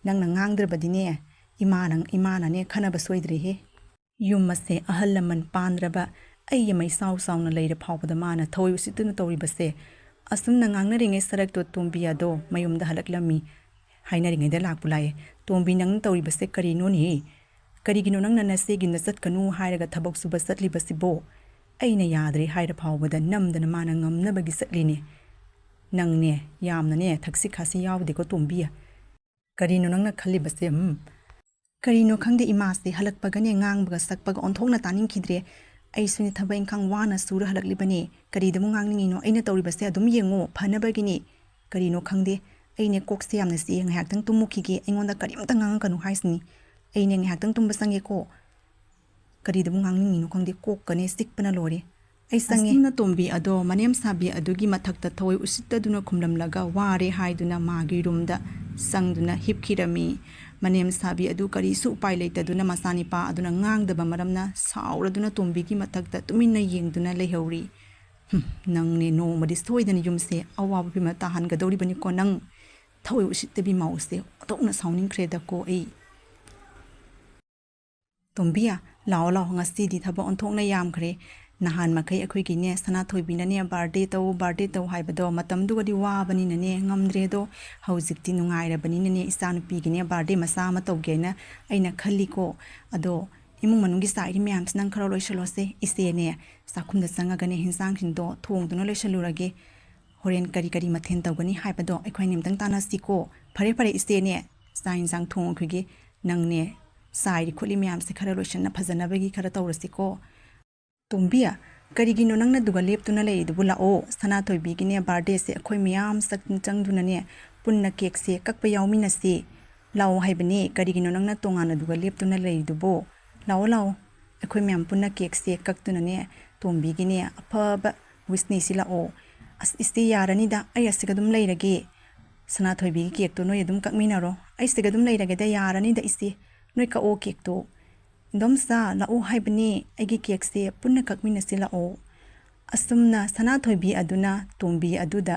ꯅꯪꯅ ꯉꯥꯡꯗ꯭ꯔꯕꯗꯤꯅꯦ, ꯏꯃꯥꯅ, ꯏꯃꯥꯅꯅꯦ ꯈꯟꯅꯕ ꯁꯣꯏꯗ꯭ꯔꯦꯍꯦ꯫ ꯌꯨꯝ ꯑꯁꯦ ꯑꯍꯜ ꯂꯃꯟ ꯄꯥꯟꯗ꯭ꯔꯕ ꯑꯩꯒꯤ ꯃꯩꯁꯥꯎ ꯆꯥꯎꯅ ꯂꯩꯔ ꯐꯥꯎꯕꯗ ꯃꯥꯅ ꯊꯧꯋꯥꯏ ꯎꯁꯤꯠꯇꯅ ꯇꯧꯔꯤꯕꯁꯦ?" ꯑꯁꯨꯝꯅ ꯉꯥꯡꯅꯔꯤꯉꯩ ꯁꯔꯛꯇꯣ ꯇꯣꯝꯕꯤ ꯑꯗꯣ ꯃꯌꯨꯝꯗ ꯍꯜꯂꯛꯂꯝꯃꯤ꯫ ꯍꯥꯏꯅꯔꯤꯉꯩꯗ ꯂꯥꯛꯄꯨ ꯂꯥꯛꯑꯦ꯫ "ꯇꯣꯝꯕꯤ, ꯅꯪ ꯇꯧꯔꯤꯕꯁꯦ ꯀꯔꯤꯅꯣꯅꯦ? ꯀꯔꯤꯒꯤꯅꯣ ꯅꯪꯅ ꯅꯆꯦꯒꯤ ꯌꯨꯝꯗ ꯆꯠꯀꯅꯨ ꯍꯥꯏꯔꯒ ꯊꯕꯛ ꯁꯨꯕ ꯆꯠꯂꯤꯕꯁꯤꯕꯣ?" "ꯑꯩꯅ ꯌꯥꯗ꯭ꯔꯦ" ꯍꯥꯏꯔ ꯐꯥꯎꯕꯗ ꯅꯝꯗꯅ ꯃꯥꯅ ꯉꯝꯅꯕꯒꯤ ꯆꯠꯂꯤꯅꯦ꯫ ꯅꯪꯅꯦ, ꯌꯥꯝꯅꯅꯦ ꯊꯛꯁꯤ ꯈꯥꯁꯤ ꯌꯥꯎꯗꯦꯀꯣ ꯇꯣꯝꯕꯤ꯫ ꯀꯔꯤꯅꯣ ꯅꯪꯅ ꯈꯜꯂꯤꯕꯁꯦ? ꯎꯝ? ꯀꯔꯤꯅꯣ ꯈꯪꯗꯦ, ꯏꯃꯥꯁꯦ ꯍꯜꯂꯛꯄꯒꯅꯦ ꯉꯥꯡꯕꯒ ꯁꯛꯄꯒ ꯑꯣꯟꯊꯣꯛꯅ ꯇꯥꯅꯤꯡꯈꯤꯗ꯭ꯔꯦ꯫ ꯑꯩꯁꯨꯅꯦ ꯊꯕꯛ ꯏꯪꯈꯥꯡ ꯋꯥꯅ ꯁꯨꯔ ꯍꯜꯂꯛꯂꯤꯕꯅꯦ꯫ ꯀꯔꯤꯗꯕꯨ ꯉꯥꯡꯅꯤꯡꯉꯤꯅꯣ? ꯑꯩꯅ ꯇꯧꯔꯤꯕꯁꯦ ꯑꯗꯨꯝ ꯌꯦꯡꯉꯣ, ꯐꯅꯕꯒꯤꯅꯤ꯫ ꯀꯔꯤꯅꯣ ꯈꯪꯗꯦ, ꯑꯩꯅꯦ ꯀꯣꯛꯁꯦ ꯌꯥꯝꯅ ꯆꯤꯛꯑꯦ, ꯉꯥꯏꯍꯥꯛꯇꯪ ꯇꯨꯝꯃꯨꯈꯤꯒꯦ, ꯑꯩꯉꯣꯟꯗ ꯀꯔꯤꯝꯇ ꯉꯥꯡꯉꯛꯀꯅꯨ ꯍꯥꯏꯁꯤꯅꯤ꯫ ꯑꯩꯅꯦ ꯉꯥꯏꯍꯥꯛꯇꯪ ꯇꯨꯝꯕ ꯆꯪꯒꯦꯀꯣ꯫ ꯀꯔꯤꯗꯕꯨ ꯉꯥꯡꯅꯤꯡꯉꯤꯅꯣ ꯈꯪꯗꯦ, ꯀꯣꯛꯀꯅꯦ ꯆꯤꯛꯄꯅ ꯂꯣꯏꯔꯦ꯫ ꯑꯩ ꯆꯪꯉꯦ꯫ ꯑꯁꯨꯝꯅ ꯇꯣꯝꯕꯤ ꯑꯗꯣ ꯃꯅꯦꯝ ꯁꯥꯕꯤ ꯑꯗꯨꯒꯤ ꯃꯊꯛꯇ ꯊꯧꯋꯥꯏ ꯎꯁꯤꯠꯇꯗꯨꯅ ꯈꯨꯝꯂꯝꯂꯒ ꯋꯥꯔꯦ ꯍꯥꯏꯗꯨꯅ ꯃꯥꯒꯤ ꯔꯨꯝꯗ ꯆꯪꯗꯨꯅ ꯍꯤꯞꯈꯤꯔꯝꯃꯤ꯫ ꯃꯅꯦꯝ ꯁꯥꯕꯤ ꯑꯗꯨ ꯀꯔꯤꯁꯨ ꯎꯄꯥꯏ ꯂꯩꯇꯗꯨꯅ ꯃꯆꯥꯅꯤꯄꯥ ꯑꯗꯨꯅ ꯉꯥꯡꯗꯕ ꯃꯔꯝꯅ ꯁꯥꯎꯔꯗꯨꯅ ꯇꯣꯝꯕꯤꯒꯤ ꯃꯊꯛꯇ ꯇꯨꯃꯤꯟꯅ ꯌꯦꯡꯗꯨꯅ ꯂꯩꯍꯧꯔꯤ꯫ "ꯍꯨꯝ, ꯅꯪꯅꯦ ꯅꯣꯡꯃꯗꯤ ꯁꯣꯏꯗꯅ ꯌꯨꯝꯁꯦ ꯑꯋꯥꯕ ꯐꯤꯕꯝꯗ ꯇꯥꯍꯟꯒꯗꯧꯔꯤꯕꯅꯤꯀꯣ ꯅꯪ꯫ ꯊꯧꯋꯥꯏ ꯎꯁꯤꯠꯇꯕꯤ ꯃꯧꯁꯦ ꯑꯣꯟꯊꯣꯛꯅ ꯁꯥꯎꯅꯤꯡꯈ꯭ꯔꯦꯗꯀꯣ ꯑꯩ꯫" "ꯇꯣꯝꯕꯤ, ꯂꯥꯛꯑꯣ ꯂꯥꯛꯑꯣ, ꯉꯁꯤꯗꯤ ꯊꯕꯛ ꯑꯣꯟꯊꯣꯛꯅ ꯌꯥꯝꯈ꯭ꯔꯦ꯫ ꯅꯍꯥꯟ ꯃꯈꯩ ꯑꯩꯈꯣꯏꯒꯤꯅꯦ ꯁꯅꯥꯊꯣꯏꯕꯤꯅꯅꯦ ꯕꯥꯔꯗꯦ ꯇꯧ, ꯕꯥꯔꯗꯦ ꯇꯧ ꯍꯥꯏꯕꯗꯣ ꯃꯇꯝꯗꯨꯒꯗꯤ ꯋꯥꯕꯅꯤꯅꯅꯦ ꯉꯝꯗ꯭ꯔꯦ꯫ ꯑꯗꯣ ꯍꯧꯖꯤꯛꯇꯤ ꯅꯨꯡꯉꯥꯏꯔꯕꯅꯤꯅꯅꯦ ꯏꯆꯥꯅꯨꯄꯤꯒꯤꯅꯦ ꯕꯥꯔꯗꯦ ꯃꯆꯥ ꯑꯃ ꯇꯧꯒꯦꯅ ꯑꯩꯅ ꯈꯜꯂꯤꯀꯣ꯫ ꯑꯗꯣ ꯏꯃꯨꯡ ꯃꯅꯨꯡꯒꯤ ꯆꯥꯏꯔꯤ ꯃꯌꯥꯝꯁꯤ ꯅꯪ ꯈꯔ ꯂꯣꯏꯁꯤꯜꯂꯣꯁꯦ꯫ ꯏꯆꯦꯅꯦ ꯆꯥꯛꯈꯨꯝꯗ ꯆꯪꯉꯒꯅꯦ ꯍꯤꯟꯖꯥꯡꯁꯤꯡꯗꯣ ꯊꯣꯡꯗꯨꯅ ꯂꯣꯏꯁꯤꯜꯂꯨꯔꯒꯦ꯫ ꯍꯣꯔꯦꯟ ꯀꯔꯤ ꯀꯔꯤ ꯃꯊꯦꯜ ꯇꯧꯒꯅꯤ ꯍꯥꯏꯕꯗꯣ ꯑꯩꯈꯣꯏ ꯑꯅꯤ ꯑꯃꯨꯛꯇꯪ ꯇꯥꯟꯅꯁꯤꯀꯣ꯫ ꯐꯔꯦ ꯐꯔꯦ ꯏꯆꯦꯅꯦ, ꯆꯥꯛ ꯌꯦꯟꯁꯥꯡ ꯊꯣꯡꯉꯨꯈꯤꯒꯦ꯫ ꯅꯪꯅꯦ ꯆꯥꯏꯔꯤ ꯈꯣꯠꯂꯤ ꯃꯌꯥꯝꯁꯦ ꯈꯔ ꯂꯣꯏꯁꯟꯅ ꯐꯖꯅꯕꯒꯤ ꯈꯔ ꯇꯧꯔꯁꯤꯀꯣ꯫" "ꯇꯣꯝꯕꯤ, "ꯀꯔꯤꯒꯤꯅꯣ ꯅꯪꯅ ꯑꯗꯨꯒ ꯂꯦꯞꯇꯨꯅ ꯂꯩꯔꯤꯗꯨꯕꯨ? ꯂꯥꯛꯑꯣ, ꯁꯅꯥꯊꯣꯏꯕꯤꯒꯤꯅꯦ ꯕꯥꯔꯗꯦꯁꯦ ꯑꯩꯈꯣꯏ ꯃꯌꯥꯝ ꯆꯪꯗꯨꯅꯅꯦ ꯄꯨꯟꯅ ꯀꯦꯛꯁꯦ ꯀꯛꯄ ꯌꯥꯎꯃꯤꯟꯅꯁꯤ꯫ ꯂꯥꯛꯑꯣ ꯍꯥꯏꯕꯅꯤ, ꯀꯔꯤꯒꯤꯅꯣ ꯅꯪꯅ ꯇꯣꯉꯥꯟꯅ ꯑꯗꯨꯒ ꯂꯦꯞꯇꯨꯅ ꯂꯩꯔꯤꯗꯨꯕꯨ? ꯂꯥꯛꯑꯣ, ꯂꯥꯛꯑꯣ, ꯑꯩꯈꯣꯏ ꯃꯌꯥꯝ ꯄꯨꯟꯅ ꯀꯦꯛꯁꯦ ꯀꯛꯇꯨꯅꯅꯦ ꯇꯣꯝꯕꯤꯒꯤꯅꯦ ꯑꯐꯕ ꯋꯤꯁꯅꯤꯁꯤ꯫ ꯂꯥꯛꯑꯣ꯫ ꯑꯁ, ꯏꯆꯦ, ꯌꯥꯔꯅꯤꯗ, ꯑꯩ ꯑꯁꯤꯒ ꯑꯗꯨꯝ ꯂꯩꯔꯒꯦ꯫ ꯁꯅꯥꯊꯣꯏꯕꯤꯒꯤ ꯀꯦꯛꯇꯣ ꯅꯣꯏ ꯑꯗꯨꯝ ꯀꯛꯃꯤꯟꯅꯔꯣ, ꯑꯩ ꯁꯤꯗ ꯑꯗꯨꯝ ꯂꯩꯔꯒꯦꯗ꯫ ꯌꯥꯔꯅꯤꯗ ꯏꯆꯦ, ꯅꯣꯏ ꯀꯛꯑꯣ ꯀꯦꯛꯇꯣ꯫ ꯏꯟꯗꯣꯝꯆꯥ, ꯂꯥꯛꯑꯣ ꯍꯥꯏꯕꯅꯦ, ꯑꯩꯒꯤ ꯀꯦꯛꯁꯦ ꯄꯨꯟꯅ ꯀꯛꯃꯤꯟꯅꯁꯤ꯫ ꯂꯥꯛꯑꯣ꯫" ꯑꯁꯨꯝꯅ ꯁꯅꯥꯊꯣꯏꯕꯤ ꯑꯗꯨꯅ ꯇꯣꯝꯕꯤ ꯑꯗꯨꯗ,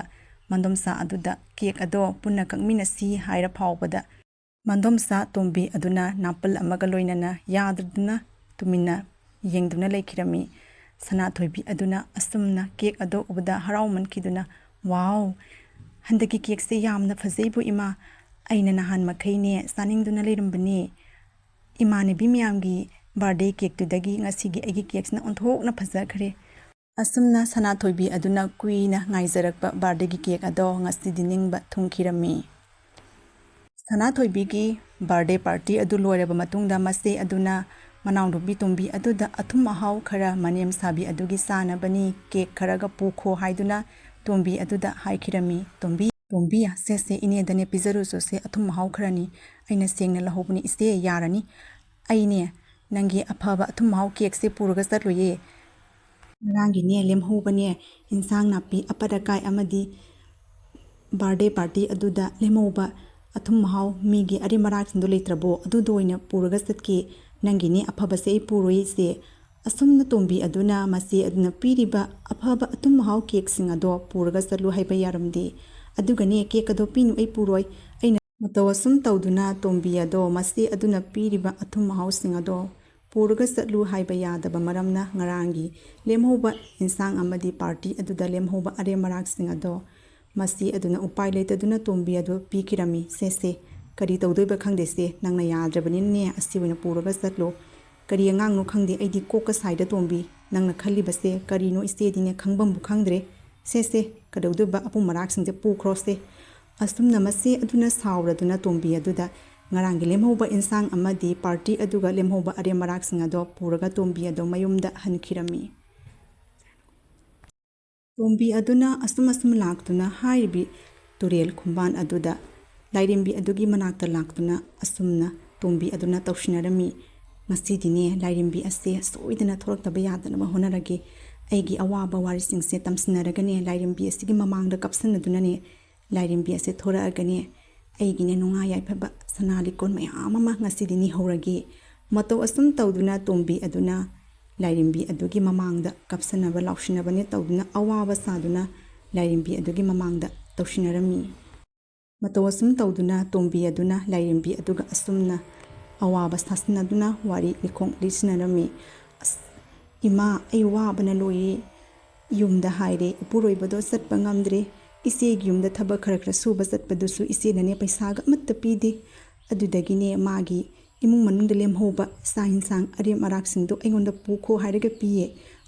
ꯃꯟꯗꯣꯝꯆꯥ ꯑꯗꯨꯗ ꯀꯦꯛ ꯑꯗꯣ ꯄꯨꯟꯅ ꯀꯛꯃꯤꯟꯅꯁꯤ ꯍꯥꯏꯔ ꯐꯥꯎꯕꯗ, ꯃꯟꯗꯣꯝꯆꯥ ꯇꯣꯝꯕꯤ ꯑꯗꯨꯅ ꯅꯥꯄꯜ ꯑꯃꯒ ꯂꯣꯏꯅꯅ ꯌꯥꯗꯗꯨꯅ ꯇꯨꯃꯤꯟꯅ ꯌꯦꯡꯗꯨꯅ ꯂꯩꯈꯤꯔꯝꯃꯤ꯫ ꯁꯅꯥꯊꯣꯏꯕꯤ ꯑꯗꯨꯅ ꯑꯁꯨꯝꯅ ꯀꯦꯛ ꯑꯗꯣ ꯎꯕꯗ ꯍꯔꯥꯎꯃꯟꯈꯤꯗꯨꯅ, "ꯋꯥꯎ, ꯍꯟꯗꯛꯀꯤ ꯀꯦꯛꯁꯦ ꯌꯥꯝꯅ ꯐꯖꯩꯕꯨ ꯏꯃꯥ, ꯑꯩꯅ ꯅꯍꯥꯟ ꯃꯈꯩꯅꯦ ꯆꯥꯅꯤꯡꯗꯨꯅ ꯂꯩꯔꯝꯕꯅꯤ꯫ ꯏꯃꯥꯟꯅꯕꯤ ꯃꯌꯥꯝꯒꯤ ꯕꯥꯔꯗꯦ ꯀꯦꯛꯇꯨꯗꯒꯤ ꯉꯁꯤꯒꯤ ꯑꯩꯒꯤ ꯀꯦꯛꯁꯤꯅ ꯑꯣꯟꯊꯣꯛꯅ ꯐꯖꯈ꯭ꯔꯦ꯫" ꯑꯁꯨꯝꯅ ꯁꯅꯥꯊꯣꯏꯕꯤ ꯑꯗꯨꯅ ꯀꯨꯏꯅ ꯉꯥꯏꯖꯔꯛꯄ ꯕꯥꯔꯗꯦꯒꯤ ꯀꯦꯛ ꯑꯗꯣ ꯉꯁꯤꯗꯤ ꯅꯤꯡꯕ ꯊꯨꯡꯈꯤꯔꯝꯃꯤ꯫ ꯁꯅꯥꯊꯣꯏꯕꯤꯒꯤ ꯕꯥꯔꯗꯦ ꯄꯥꯔꯇꯤ ꯑꯗꯨ ꯂꯣꯏꯔꯕ ꯃꯇꯨꯡꯗ ꯃꯆꯦ ꯑꯗꯨꯅ ꯃꯅꯥꯎꯅꯨꯄꯤ ꯇꯣꯝꯕꯤ ꯑꯗꯨꯗ ꯑꯊꯨꯝ ꯑꯍꯥꯎ ꯈꯔ ꯃꯅꯦꯝ ꯁꯥꯕꯤ ꯑꯗꯨꯒꯤ ꯆꯥꯅꯕꯅꯤ, ꯀꯦꯛ ꯈꯔꯒ ꯄꯨꯈꯣ ꯍꯥꯏꯗꯨꯅ ꯇꯣꯝꯕꯤ ꯑꯗꯨꯗ ꯍꯥꯏꯈꯤꯔꯝꯃꯤ꯫ "ꯇꯣꯝꯕꯤ, ꯇꯣꯝꯕꯤ, ꯁꯦ, ꯁꯦ, ꯏꯅꯦꯗꯅꯦ ꯄꯤꯖꯔꯨꯆꯣꯁꯦ, ꯑꯊꯨꯝ ꯑꯍꯥꯎ ꯈꯔꯅꯤ꯫ ꯑꯩꯅ ꯁꯦꯡꯅ ꯂꯧꯍꯧꯕꯅꯤ ꯏꯆꯦ, ꯌꯥꯔꯅꯤ꯫ ꯑꯩꯅꯦ ꯅꯪꯒꯤ ꯑꯐꯕ ꯑꯊꯨꯝ ꯑꯍꯥꯎ ꯀꯦꯛꯁꯦ ꯄꯨꯔꯒ ꯆꯠꯂꯨꯏꯌꯦ꯫ ꯉꯔꯥꯡꯒꯤꯅꯦ ꯂꯦꯝꯍꯧꯕꯅꯦ ꯏꯟꯁꯥꯡ ꯅꯥꯄꯤ ꯑꯄꯠ ꯑꯀꯥꯏ ꯑꯃꯗꯤ ꯕꯥꯔꯗꯦ ꯄꯥꯔꯇꯤ ꯑꯗꯨꯗ ꯂꯦꯝꯍꯧꯕ ꯑꯊꯨꯝ ꯑꯍꯥꯎ ꯃꯤꯒꯤ ꯑꯔꯦꯝ ꯃꯔꯥꯛꯁꯤꯡꯗꯣ ꯂꯩꯇ꯭ꯔꯕꯣ? ꯑꯗꯨꯗꯣ ꯑꯣꯏꯅ ꯄꯨꯔꯒ ꯆꯠꯀꯦ꯫ ꯅꯪꯒꯤꯅꯦ ꯑꯐꯕꯁꯦ ꯑꯩ ꯄꯨꯔꯣꯏ ꯏꯆꯦ꯫" ꯑꯁꯨꯝꯅ ꯇꯣꯝꯕꯤ ꯑꯗꯨꯅ ꯃꯆꯦ ꯑꯗꯨꯅ ꯄꯤꯔꯤꯕ ꯑꯐꯕ ꯑꯊꯨꯝ ꯑꯍꯥꯎ ꯀꯦꯛꯁꯤꯡ ꯑꯗꯣ ꯄꯨꯔꯒ ꯆꯠꯂꯨ ꯍꯥꯏꯕ ꯌꯥꯔꯝꯗꯦ꯫ "ꯑꯗꯨꯒꯅꯦ ꯀꯦꯛ ꯑꯗꯣ ꯄꯤꯅꯨ, ꯑꯩ ꯄꯨꯔꯣꯏ꯫ ꯑꯩꯅ" ꯃꯇꯧ ꯑꯁꯨꯝ ꯇꯧꯗꯨꯅ ꯇꯣꯝꯕꯤ ꯑꯗꯣ ꯃꯆꯦ ꯑꯗꯨꯅ ꯄꯤꯔꯤꯕ ꯑꯊꯨꯝ ꯑꯍꯥꯎꯁꯤꯡ ꯑꯗꯣ ꯄꯨꯔꯒ ꯆꯠꯂꯨ ꯍꯥꯏꯕ ꯌꯥꯗꯕ ꯃꯔꯝꯅ ꯉꯔꯥꯡꯒꯤ ꯂꯦꯝꯍꯧꯕ ꯏꯟꯁꯥꯡ ꯑꯃꯗꯤ ꯄꯥꯔꯇꯤ ꯑꯗꯨꯗ ꯂꯦꯝꯍꯧꯕ ꯑꯔꯦꯝ ꯃꯔꯥꯛꯁꯤꯡ ꯑꯗꯣ ꯃꯆꯦ ꯑꯗꯨꯅ ꯎꯄꯥꯏ ꯂꯩꯇꯗꯨꯅ ꯇꯣꯝꯕꯤ ꯑꯗꯨ ꯄꯤꯈꯤꯔꯝꯃꯤ꯫ "ꯁꯦ, ꯁꯦ, ꯀꯔꯤ ꯇꯧꯗꯣꯏꯕ ꯈꯪꯗꯦ ꯁꯦ, ꯅꯪꯅ ꯌꯥꯗ꯭ꯔꯕꯅꯤꯅꯅꯦ ꯑꯁꯤ ꯑꯣꯏꯅ ꯄꯨꯔꯒ ꯆꯠꯂꯣ꯫ ꯀꯔꯤ ꯑꯉꯥꯡꯅꯣ ꯈꯪꯗꯦ, ꯑꯩꯗꯤ ꯀꯣꯛꯀ ꯁꯥꯏꯗ ꯇꯣꯝꯕꯤ, ꯅꯪꯅ ꯈꯜꯂꯤꯕꯁꯦ ꯀꯔꯤꯅꯣ ꯏꯆꯦꯗꯤꯅꯦ ꯈꯪꯐꯝꯕꯨ ꯈꯪꯗ꯭ꯔꯦ꯫ ꯁꯦ, ꯁꯦ, ꯀꯩꯗꯧꯗꯣꯏꯕ, ꯑꯄꯨꯝ ꯃꯔꯥꯛꯁꯤꯡꯁꯦ ꯄꯨꯈ꯭ꯔꯣꯁꯦ꯫" ꯑꯁꯨꯝꯅ ꯃꯆꯦ ꯑꯗꯨꯅ ꯁꯥꯎꯔꯗꯨꯅ ꯇꯣꯝꯕꯤ ꯑꯗꯨꯗ ꯉꯔꯥꯡꯒꯤ ꯂꯦꯝꯍꯧꯕ ꯏꯟꯁꯥꯡ ꯑꯃꯗꯤ ꯄꯥꯔꯇꯤ ꯑꯗꯨꯒ ꯂꯦꯝꯍꯧꯕ ꯑꯔꯦꯝ ꯃꯔꯥꯛꯁꯤꯡ ꯑꯗꯣ ꯄꯨꯔꯒ ꯇꯣꯝꯕꯤ ꯑꯗꯣ ꯃꯌꯨꯝꯗ ꯍꯟꯈꯤꯔꯝꯃꯤ꯫ ꯇꯣꯝꯕꯤ ꯑꯗꯨꯅ ꯑꯁꯨꯝ ꯑꯁꯨꯝ ꯂꯥꯛꯇꯨꯅ ꯍꯥꯏꯔꯤꯕꯤ ꯇꯨꯔꯦꯜ ꯈꯣꯡꯕꯥꯟ ꯑꯗꯨꯗ ꯂꯥꯏꯔꯦꯝꯕꯤ ꯑꯗꯨꯒꯤ ꯃꯅꯥꯛꯇ ꯂꯥꯛꯇꯨꯅ ꯑꯁꯨꯝꯅ ꯇꯣꯝꯕꯤ ꯑꯗꯨꯅ ꯇꯧꯁꯤꯟꯅꯔꯝꯃꯤ꯫ "ꯉꯁꯤꯗꯤꯅꯦ ꯂꯥꯏꯔꯦꯝꯕꯤ ꯑꯁꯦ ꯁꯣꯏꯗꯅ ꯊꯣꯔꯛꯇꯕ ꯌꯥꯗꯅꯕ ꯍꯣꯠꯅꯔꯒꯦ꯫ ꯑꯩꯒꯤ ꯑꯋꯥꯕ ꯋꯥꯔꯤꯁꯤꯡꯁꯦ ꯇꯝꯁꯤꯟꯅꯔꯒꯅꯦ ꯂꯥꯏꯔꯦꯝꯕꯤ ꯑꯁꯤꯒꯤ ꯃꯃꯥꯡꯗ ꯀꯞꯁꯟꯅꯗꯨꯅꯅꯦ ꯂꯥꯏꯔꯦꯝꯕꯤ ꯑꯁꯦ ꯊꯣꯔꯛꯑꯒꯅꯦ ꯑꯩꯒꯤꯅꯦ ꯅꯨꯡꯉꯥꯏ ꯌꯥꯏꯐꯕ ꯁꯅꯥ ꯂꯤꯛꯀꯣꯟ ꯃꯌꯥꯝ ꯑꯃ ꯉꯁꯤꯗꯤ ꯅꯤꯍꯧꯔꯒꯦ꯫" ꯃꯇꯧ ꯑꯁꯨꯝ ꯇꯧꯗꯨꯅ ꯇꯣꯝꯕꯤ ꯑꯗꯨꯅ ꯂꯥꯏꯔꯦꯝꯕꯤ ꯑꯗꯨꯒꯤ ꯃꯃꯥꯡꯗ ꯀꯞꯁꯟꯅꯕ ꯂꯥꯎꯁꯤꯟꯅꯕꯅꯦ ꯇꯧꯗꯨꯅ ꯑꯋꯥꯕ ꯁꯥꯗꯨꯅ ꯂꯥꯏꯔꯦꯝꯕꯤ ꯑꯗꯨꯒꯤ ꯃꯃꯥꯡꯗ ꯇꯧꯁꯤꯟꯅꯔꯝꯃꯤ꯫ ꯃꯇꯧ ꯑꯁꯨꯝ ꯇꯧꯗꯨꯅ ꯇꯣꯝꯕꯤ ꯑꯗꯨꯅ ꯂꯥꯏꯔꯦꯝꯕꯤ ꯑꯗꯨꯒ ꯑꯁꯨꯝꯅ ꯑꯋꯥꯕ ꯁꯥꯁꯤꯟꯅꯗꯨꯅ ꯋꯥꯔꯤ ꯂꯤꯈꯣꯡ ꯂꯤꯁꯤꯟꯅꯔꯝꯃꯤ꯫ "ꯑꯁ, ꯏꯃꯥ, ꯑꯩ ꯋꯥꯕꯅ ꯂꯣꯏꯔꯦ꯫ ꯌꯨꯝꯗ ꯍꯥꯏꯔꯦ, ꯏꯄꯨꯔꯣꯏꯕꯗꯣ ꯆꯠꯄ ꯉꯝꯗ꯭ꯔꯦ꯫ ꯏꯆꯦꯒꯤ ꯌꯨꯝꯗ ꯊꯕꯛ ꯈꯔ ꯈꯔ ꯁꯨꯕ ꯆꯠꯄꯗꯨꯁꯨ ꯏꯆꯦꯅꯅꯦ ꯄꯩꯁꯥꯒ ꯑꯃꯠꯇ ꯄꯤꯗꯦ꯫ ꯑꯗꯨꯗꯒꯤꯅꯦ ꯃꯥꯒꯤ ꯏꯃꯨꯡ ꯃꯅꯨꯡꯗ ꯂꯦꯝꯍꯧꯕ ꯆꯥꯛ ꯌꯦꯟꯁꯥꯡ ꯑꯔꯦꯝ ꯑꯔꯥꯛꯁꯤꯡꯗꯣ ꯑꯩꯉꯣꯟꯗ ꯄꯨꯈꯣ ꯍꯥꯏꯔꯒ ꯄꯤꯌꯦ꯫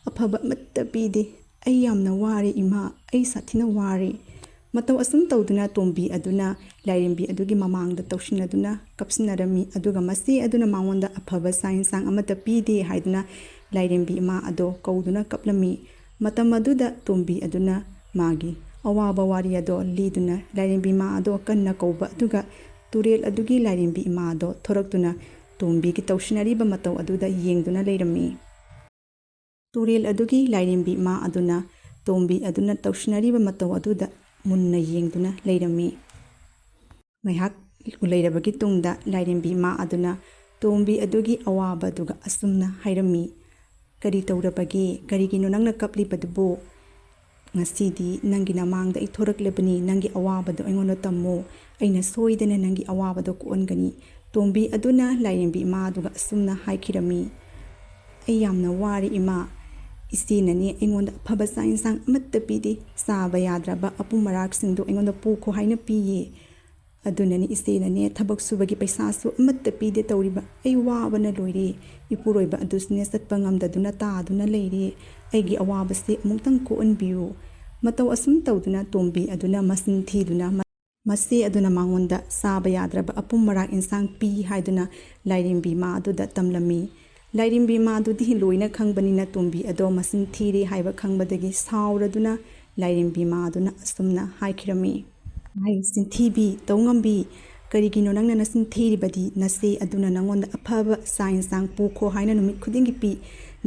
ꯑꯐꯕ ꯑꯃꯠꯇ ꯄꯤꯗꯦ꯫ ꯑꯩ ꯌꯥꯝꯅ ꯋꯥꯔꯦ ꯏꯃꯥ, ꯑꯩ ꯁꯥꯊꯤꯅ ꯋꯥꯔꯦ꯫" ꯃꯇꯧ ꯑꯁꯨꯝ ꯇꯧꯗꯨꯅ ꯇꯣꯝꯕꯤ ꯑꯗꯨꯅ ꯂꯥꯏꯔꯦꯝꯕꯤ ꯑꯗꯨꯒꯤ ꯃꯃꯥꯡꯗ ꯇꯧꯁꯤꯟꯅꯗꯨꯅ ꯀꯞꯁꯤꯟꯅꯔꯝꯃꯤ꯫ ꯑꯗꯨꯒ ꯃꯆꯦ ꯑꯗꯨꯅ ꯃꯉꯣꯟꯗ ꯑꯐꯕ ꯆꯥꯛ ꯌꯦꯟꯁꯥꯡ ꯑꯃꯠꯇ ꯄꯤꯗꯦ ꯍꯥꯏꯗꯨꯅ ꯂꯥꯏꯔꯦꯝꯕꯤ ꯏꯃꯥ ꯑꯗꯣ ꯀꯧꯗꯨꯅ ꯀꯞꯂꯝꯃꯤ꯫ ꯃꯇꯝ ꯑꯗꯨꯗ ꯇꯣꯝꯕꯤ ꯑꯗꯨꯅ ꯃꯥꯒꯤ ꯑꯋꯥꯕ ꯋꯥꯔꯤ ꯑꯗꯣ ꯂꯤꯗꯨꯅ ꯂꯥꯏꯔꯦꯝꯕꯤ ꯏꯃꯥ ꯑꯗꯣ ꯀꯟꯅ ꯀꯧꯕ ꯑꯗꯨꯒ ꯇꯨꯔꯦꯜ ꯑꯗꯨꯒꯤ ꯂꯥꯏꯔꯦꯝꯕꯤ ꯏꯃꯥ ꯑꯗꯣ ꯊꯣꯔꯛꯇꯨꯅ ꯇꯣꯝꯕꯤꯒꯤ ꯇꯧꯁꯤꯟꯅꯔꯤꯕ ꯃꯇꯧ ꯑꯗꯨꯗ ꯌꯦꯡꯗꯨꯅ ꯂꯩꯔꯝꯃꯤ꯫ ꯇꯨꯔꯦꯜ ꯑꯗꯨꯒꯤ ꯂꯥꯏꯔꯦꯝꯕꯤ ꯏꯃꯥ ꯑꯗꯨꯅ ꯇꯣꯝꯕꯤ ꯑꯗꯨꯅ ꯇꯧꯁꯤꯟꯅꯔꯤꯕ ꯃꯇꯧ ꯑꯗꯨꯗ ꯃꯨꯟꯅ ꯌꯦꯡꯗꯨꯅ ꯂꯩꯔꯝꯃꯤ꯫ ꯉꯥꯏꯍꯥꯛ ꯂꯩꯔꯕꯒꯤ ꯇꯨꯡꯗ ꯂꯥꯏꯔꯦꯝꯕꯤ ꯏꯃꯥ ꯑꯗꯨꯅ ꯇꯣꯝꯕꯤ ꯑꯗꯨꯒꯤ ꯑꯋꯥꯕꯗꯨꯒ ꯑꯁꯨꯝꯅ ꯍꯥꯏꯔꯝꯃꯤ, "ꯀꯔꯤ ꯇꯧꯔꯕꯒꯦ? ꯀꯔꯤꯒꯤꯅꯣ ꯅꯪꯅ ꯀꯞꯂꯤꯕꯗꯨꯕꯨ? ꯉꯁꯤꯗꯤ ꯅꯪꯒꯤ ꯅꯃꯥꯡꯗ ꯑꯩ ꯊꯣꯔꯛꯂꯕꯅꯤ, ꯅꯪꯒꯤ ꯑꯋꯥꯕꯗꯣ ꯑꯩꯉꯣꯟꯗ ꯇꯝꯃꯨ꯫ ꯑꯩꯅ ꯁꯣꯏꯗꯅ ꯅꯪꯒꯤ ꯑꯋꯥꯕꯗꯣ ꯀꯣꯛꯍꯟꯒꯅꯤ꯫" ꯇꯣꯝꯕꯤ ꯑꯗꯨꯅ ꯂꯥꯏꯔꯦꯝꯕꯤ ꯏꯃꯥ ꯑꯗꯨꯒ ꯑꯁꯨꯝꯅ ꯍꯥꯏꯈꯤꯔꯝꯃꯤ, "ꯑꯩ ꯌꯥꯝꯅ ꯋꯥꯔꯦ ꯏꯃꯥ꯫ ꯏꯆꯦꯅꯅꯦ ꯑꯩꯉꯣꯟꯗ ꯑꯐꯕ ꯆꯥꯛ ꯌꯦꯟꯁꯥꯡ ꯑꯃꯠꯇ ꯄꯤꯗꯦ, ꯆꯥꯕ ꯌꯥꯗ꯭ꯔꯕ ꯑꯄꯨꯝ ꯑꯔꯥꯛꯁꯤꯡꯗꯣ ꯑꯩꯉꯣꯟꯗ ꯄꯨꯈꯣ ꯍꯥꯏꯅ ꯄꯤꯌꯦ꯫ ꯑꯗꯨꯅꯅꯦ ꯏꯆꯦꯅꯅꯦ ꯊꯕꯛ ꯁꯨꯕꯒꯤ ꯄꯩꯁꯥꯁꯨ ꯑꯃꯠꯇ ꯄꯤꯗꯦ ꯇꯧꯔꯤꯕ꯫ ꯑꯩ ꯋꯥꯕꯅ ꯂꯣꯏꯔꯦ꯫ ꯏꯄꯨꯔꯣꯏꯕ ꯑꯗꯨꯁꯨꯅꯦ ꯆꯠꯄ ꯉꯝꯗꯗꯨꯅ ꯇꯥꯗꯨꯅ ꯂꯩꯔꯦ꯫ ꯑꯩꯒꯤ ꯑꯋꯥꯕꯁꯦ ꯑꯃꯨꯛꯇꯪ ꯀꯣꯛꯍꯟꯕꯤꯌꯨ꯫" ꯃꯇꯧ ꯑꯁꯨꯝ ꯇꯧꯗꯨꯅ ꯇꯣꯝꯕꯤ ꯑꯗꯨꯅ ꯃꯆꯤꯟ ꯊꯤꯗꯨꯅ ꯃ-, ꯃꯆꯦ ꯑꯗꯨꯅ ꯃꯉꯣꯟꯗ ꯆꯥꯕ ꯌꯥꯗ꯭ꯔꯕ ꯑꯄꯨꯝ ꯑꯔꯥꯛ ꯏꯟꯁꯥꯡ ꯄꯤ ꯍꯥꯏꯗꯨꯅ ꯂꯥꯏꯔꯦꯝꯕꯤ ꯏꯃꯥ ꯑꯗꯨꯗ ꯇꯝꯂꯝꯃꯤ꯫ ꯂꯥꯏꯔꯦꯝꯕꯤ ꯃꯥꯗꯨꯗꯤ ꯂꯣꯏꯅ ꯈꯪꯕꯅꯤꯅ ꯇꯣꯝꯕꯤ ꯑꯗꯣ ꯃꯆꯤꯟ ꯊꯤꯔꯦ ꯍꯥꯏꯕ ꯈꯪꯕꯗꯒꯤ ꯁꯥꯎꯔꯗꯨꯅ ꯂꯥꯏꯔꯦꯝꯕꯤ ꯃꯥꯗꯨꯅ ꯑꯁꯨꯝꯅ ꯍꯥꯏꯈꯤꯔꯝꯃꯤ꯫ "ꯍꯥꯏ ꯆꯤꯟꯊꯤꯕꯤ, ꯇꯧ ꯉꯝꯕꯤ, ꯀꯔꯤꯒꯤꯅꯣ ꯅꯪꯅ ꯅꯆꯤꯟ ꯊꯤꯔꯤꯕꯗꯤ? ꯅꯆꯦ ꯑꯗꯨꯅ ꯅꯪꯉꯣꯟꯗ ꯑꯐꯕ ꯆꯥꯛ ꯌꯦꯟꯁꯥꯡ ꯄꯨꯈꯣ ꯍꯥꯏꯅ ꯅꯨꯃꯤꯠ ꯈꯨꯗꯤꯡꯒꯤ ꯄꯤ꯫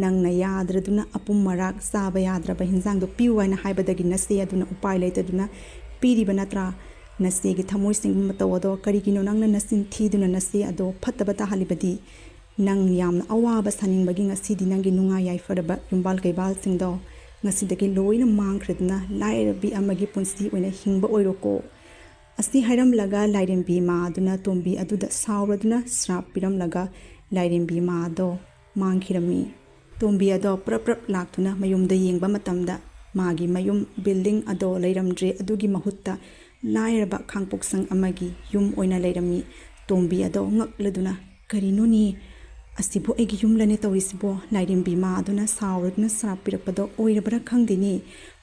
ꯅꯪꯅ ꯌꯥꯗ꯭ꯔꯗꯨꯅ ꯑꯄꯨꯝ ꯃꯔꯥꯛ ꯆꯥꯕ ꯌꯥꯗ꯭ꯔꯕ ꯍꯤꯟꯖꯥꯡꯗꯣ ꯄꯤꯌꯨ ꯍꯥꯏꯅ ꯍꯥꯏꯕꯗꯒꯤ ꯅꯆꯦ ꯑꯗꯨꯅ ꯎꯄꯥꯏ ꯂꯩꯇꯗꯨꯅ ꯄꯤꯔꯤꯕ ꯅꯠꯇ꯭ꯔꯥ? ꯅꯆꯦꯒꯤ ꯊꯃꯣꯏ ꯁꯦꯡꯕ ꯃꯇꯧ ꯑꯗꯣ ꯀꯔꯤꯒꯤꯅꯣ ꯅꯪꯅ ꯅꯆꯤꯟ ꯊꯤꯗꯨꯅ ꯅꯆꯦ ꯑꯗꯣ ꯐꯠꯇꯕ ꯇꯥꯍꯜꯂꯤꯕꯗꯤ? ꯅꯪ ꯌꯥꯝꯅ ꯑꯋꯥꯕ ꯁꯥꯅꯤꯡꯕꯒꯤ ꯉꯁꯤꯗꯤ ꯅꯪꯒꯤ ꯅꯨꯡꯉꯥꯏ ꯌꯥꯏꯐꯔꯕ ꯌꯨꯝꯕꯥꯜ ꯀꯩꯕꯥꯜꯁꯤꯡꯗꯣ ꯉꯁꯤꯗꯒꯤ ꯂꯣꯏꯅ ꯃꯥꯡꯈ꯭ꯔꯗꯨꯅ ꯂꯥꯏꯔꯕꯤ ꯑꯃꯒꯤ ꯄꯨꯟꯁꯤ ꯑꯣꯏꯅ ꯍꯤꯡꯕ ꯑꯣꯏꯔꯣꯀꯣ"꯫ ꯑꯁꯤ ꯍꯥꯏꯔꯝꯂꯒ ꯂꯥꯏꯔꯦꯝꯕꯤ ꯃꯥ ꯑꯗꯨꯅ ꯇꯣꯝꯕꯤ ꯑꯗꯨꯗ ꯁꯥꯎꯔꯗꯨꯅ ꯁ꯭ꯔꯥꯞ ꯄꯤꯔꯝꯂꯒ ꯂꯥꯏꯔꯦꯝꯕꯤ ꯃꯥ ꯑꯗꯣ ꯃꯥꯡꯈꯤꯔꯝꯃꯤ꯫ ꯇꯣꯝꯕꯤ ꯑꯗꯣ ꯄ꯭ꯔꯞ ꯄ꯭ꯔꯞ ꯂꯥꯛꯇꯨꯅ ꯃꯌꯨꯝꯗ ꯌꯦꯡꯕ ꯃꯇꯝꯗ ꯃꯥꯒꯤ ꯃꯌꯨꯝ ꯕꯤꯜꯗꯤꯡ ꯑꯗꯣ ꯂꯩꯔꯝꯗ꯭ꯔꯦ꯫ ꯑꯗꯨꯒꯤ ꯃꯍꯨꯠꯇ ꯂꯥꯏꯔꯕ ꯈꯥꯡꯄꯣꯛꯁꯪ ꯑꯃꯒꯤ ꯌꯨꯝ ꯑꯣꯏꯅ ꯂꯩꯔꯝꯃꯤ꯫ ꯇꯣꯝꯕꯤ ꯑꯗꯣ ꯉꯛꯂꯗꯨꯅ, "ꯀꯔꯤꯅꯣꯅꯦ? ꯑꯁꯤꯕꯨ ꯑꯩꯒꯤ ꯌꯨꯝꯂꯅꯦ ꯇꯧꯔꯤꯁꯤꯕꯣ?" ꯂꯥꯏꯔꯦꯝꯕꯤ ꯃꯥ ꯑꯗꯨꯅ ꯁꯥꯎꯔꯗꯨꯅ ꯁ꯭ꯔꯥꯞ ꯄꯤꯔꯛꯄꯗꯣ ꯑꯣꯏꯔꯕ꯭ꯔꯥ ꯈꯪꯗꯦꯅꯦ꯫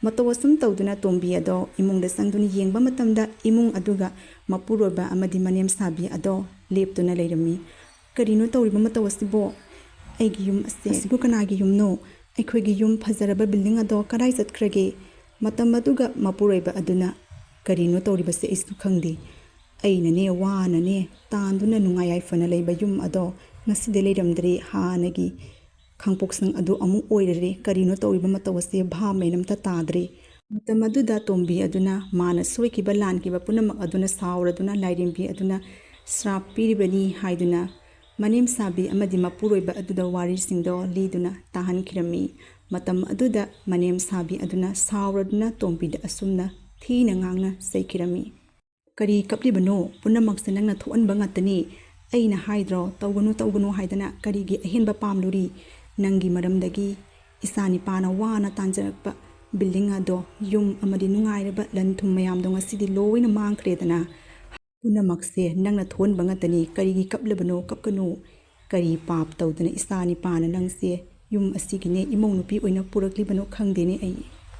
ꯃꯇꯧ ꯑꯁꯨꯝ ꯇꯧꯗꯨꯅ ꯇꯣꯝꯕꯤ ꯑꯗꯣ ꯏꯃꯨꯡꯗ ꯆꯪꯗꯨꯅ ꯌꯦꯡꯕ ꯃꯇꯝꯗ ꯏꯃꯨꯡ ꯑꯗꯨꯒ ꯃꯄꯨꯔꯣꯏꯕ ꯑꯃꯗꯤ ꯃꯅꯦꯝ ꯁꯥꯕꯤ ꯑꯗꯣ ꯂꯦꯞꯇꯨꯅ ꯂꯩꯔꯝꯃꯤ꯫ "ꯀꯔꯤꯅꯣ ꯇꯧꯔꯤꯕ ꯃꯇꯧ ꯑꯁꯤꯕꯣ? ꯑꯩꯒꯤ ꯌꯨꯝ ꯑꯁꯦ, ꯑꯁꯤꯕꯨ ꯀꯅꯥꯒꯤ ꯌꯨꯝꯅꯣ? ꯑꯩꯈꯣꯏꯒꯤ ꯌꯨꯝ ꯐꯖꯔꯕ ꯕꯤꯜꯗꯤꯡ ꯑꯗꯣ ꯀꯗꯥꯏ ꯆꯠꯈ꯭ꯔꯒꯦ?" ꯃꯇꯝ ꯑꯗꯨꯒ ꯃꯄꯨꯔꯣꯏꯕ ꯑꯗꯨꯅ, "ꯀꯔꯤꯅꯣ ꯇꯧꯔꯤꯕꯁꯦ ꯑꯩꯁꯨ ꯈꯪꯗꯦ꯫ ꯑꯩꯅꯅꯦ ꯋꯥꯅꯅꯦ ꯇꯥꯟꯗꯨꯅ ꯅꯨꯡꯉꯥꯏ ꯌꯥꯏꯐꯅ ꯂꯩꯕ ꯌꯨꯝ ꯑꯗꯣ ꯉꯁꯤꯗꯤ ꯂꯩꯔꯝꯗ꯭ꯔꯦ꯫ ꯍꯥꯟꯅꯒꯤ ꯈꯥꯡꯄꯣꯛꯁꯪ ꯑꯗꯨ ꯑꯃꯨꯛ ꯑꯣꯏꯔꯔꯦ꯫ ꯀꯔꯤꯅꯣ ꯇꯧꯔꯤꯕ ꯃꯇꯧ ꯑꯁꯦ? ꯚꯥꯞ ꯃꯦꯟ ꯑꯝꯇ ꯇꯥꯗ꯭ꯔꯦ"꯫ ꯃꯇꯝ ꯑꯗꯨꯗ ꯇꯣꯝꯕꯤ ꯑꯗꯨꯅ ꯃꯥꯅ ꯁꯣꯏꯈꯤꯕ ꯂꯥꯟꯈꯤꯕ ꯄꯨꯝꯅꯃꯛ ꯑꯗꯨꯅ ꯁꯥꯎꯔꯗꯨꯅ ꯂꯥꯏꯔꯦꯝꯕꯤ ꯑꯗꯨꯅ ꯁ꯭ꯔꯥꯞ ꯄꯤꯔꯤꯕꯅꯤ ꯍꯥꯏꯗꯨꯅ ꯃꯅꯦꯝ ꯁꯥꯕꯤ ꯑꯃꯗꯤ ꯃꯄꯨꯔꯣꯏꯕ ꯑꯗꯨꯗ ꯋꯥꯔꯤꯁꯤꯡꯗꯣ ꯂꯤꯗꯨꯅ ꯇꯥꯍꯟꯈꯤꯔꯝꯃꯤ꯫ ꯃꯇꯝ ꯑꯗꯨꯗ ꯃꯅꯦꯝ ꯁꯥꯕꯤ ꯑꯗꯨꯅ ꯁꯥꯎꯔꯗꯨꯅ ꯇꯣꯝꯕꯤꯗ ꯑꯁꯨꯝꯅ ꯊꯤꯅ ꯉꯥꯡꯅ ꯆꯩꯈꯤꯔꯝꯃꯤ꯫ "ꯀꯔꯤ ꯀꯞꯂꯤꯕꯅꯣ? ꯄꯨꯝꯅꯃꯛꯁꯦ ꯅꯪꯅ ꯊꯣꯛꯍꯟꯕ ꯉꯥꯛꯇꯅꯤ꯫ ꯑꯩꯅ ꯍꯥꯏꯗ꯭ꯔꯣ ꯇꯧꯒꯅꯨ ꯇꯧꯒꯅꯨ ꯍꯥꯏꯗꯅ? ꯀꯔꯤꯒꯤ ꯑꯍꯦꯟꯕ ꯄꯥꯝꯂꯨꯔꯤ? ꯅꯪꯒꯤ ꯃꯔꯝꯗꯒꯤ ꯏꯆꯥ ꯅꯤꯄꯥꯅ ꯋꯥꯅ ꯇꯥꯟꯖꯔꯛꯄ ꯕꯤꯜꯗꯤꯡ ꯑꯗꯣ, ꯌꯨꯝ ꯑꯃꯗꯤ ꯅꯨꯡꯉꯥꯏꯔꯕ ꯂꯟ ꯊꯨꯝ ꯃꯌꯥꯝꯗꯣ ꯉꯁꯤꯗꯤ ꯂꯣꯏꯅ ꯃꯥꯡꯈ꯭ꯔꯦꯗꯅ꯫ ꯄꯨꯝꯅꯃꯛꯁꯦ ꯅꯪꯅ ꯊꯣꯛꯍꯟꯕ ꯉꯥꯛꯇꯅꯤ꯫ ꯀꯔꯤꯒꯤ ꯀꯞꯂꯕꯅꯣ? ꯀꯞꯀꯅꯨ꯫ ꯀꯔꯤ ꯄꯥꯞ ꯇꯧꯗꯅ ꯏꯆꯥ ꯅꯤꯄꯥꯅ ꯅꯪꯁꯦ ꯌꯨꯝ ꯑꯁꯤꯒꯤꯅꯦ ꯏꯃꯧ ꯅꯨꯄꯤ ꯑꯣꯏꯅ ꯄꯨꯔꯛꯂꯤꯕꯅꯣ ꯈꯪꯗꯦꯅꯦ ꯑꯩ"꯫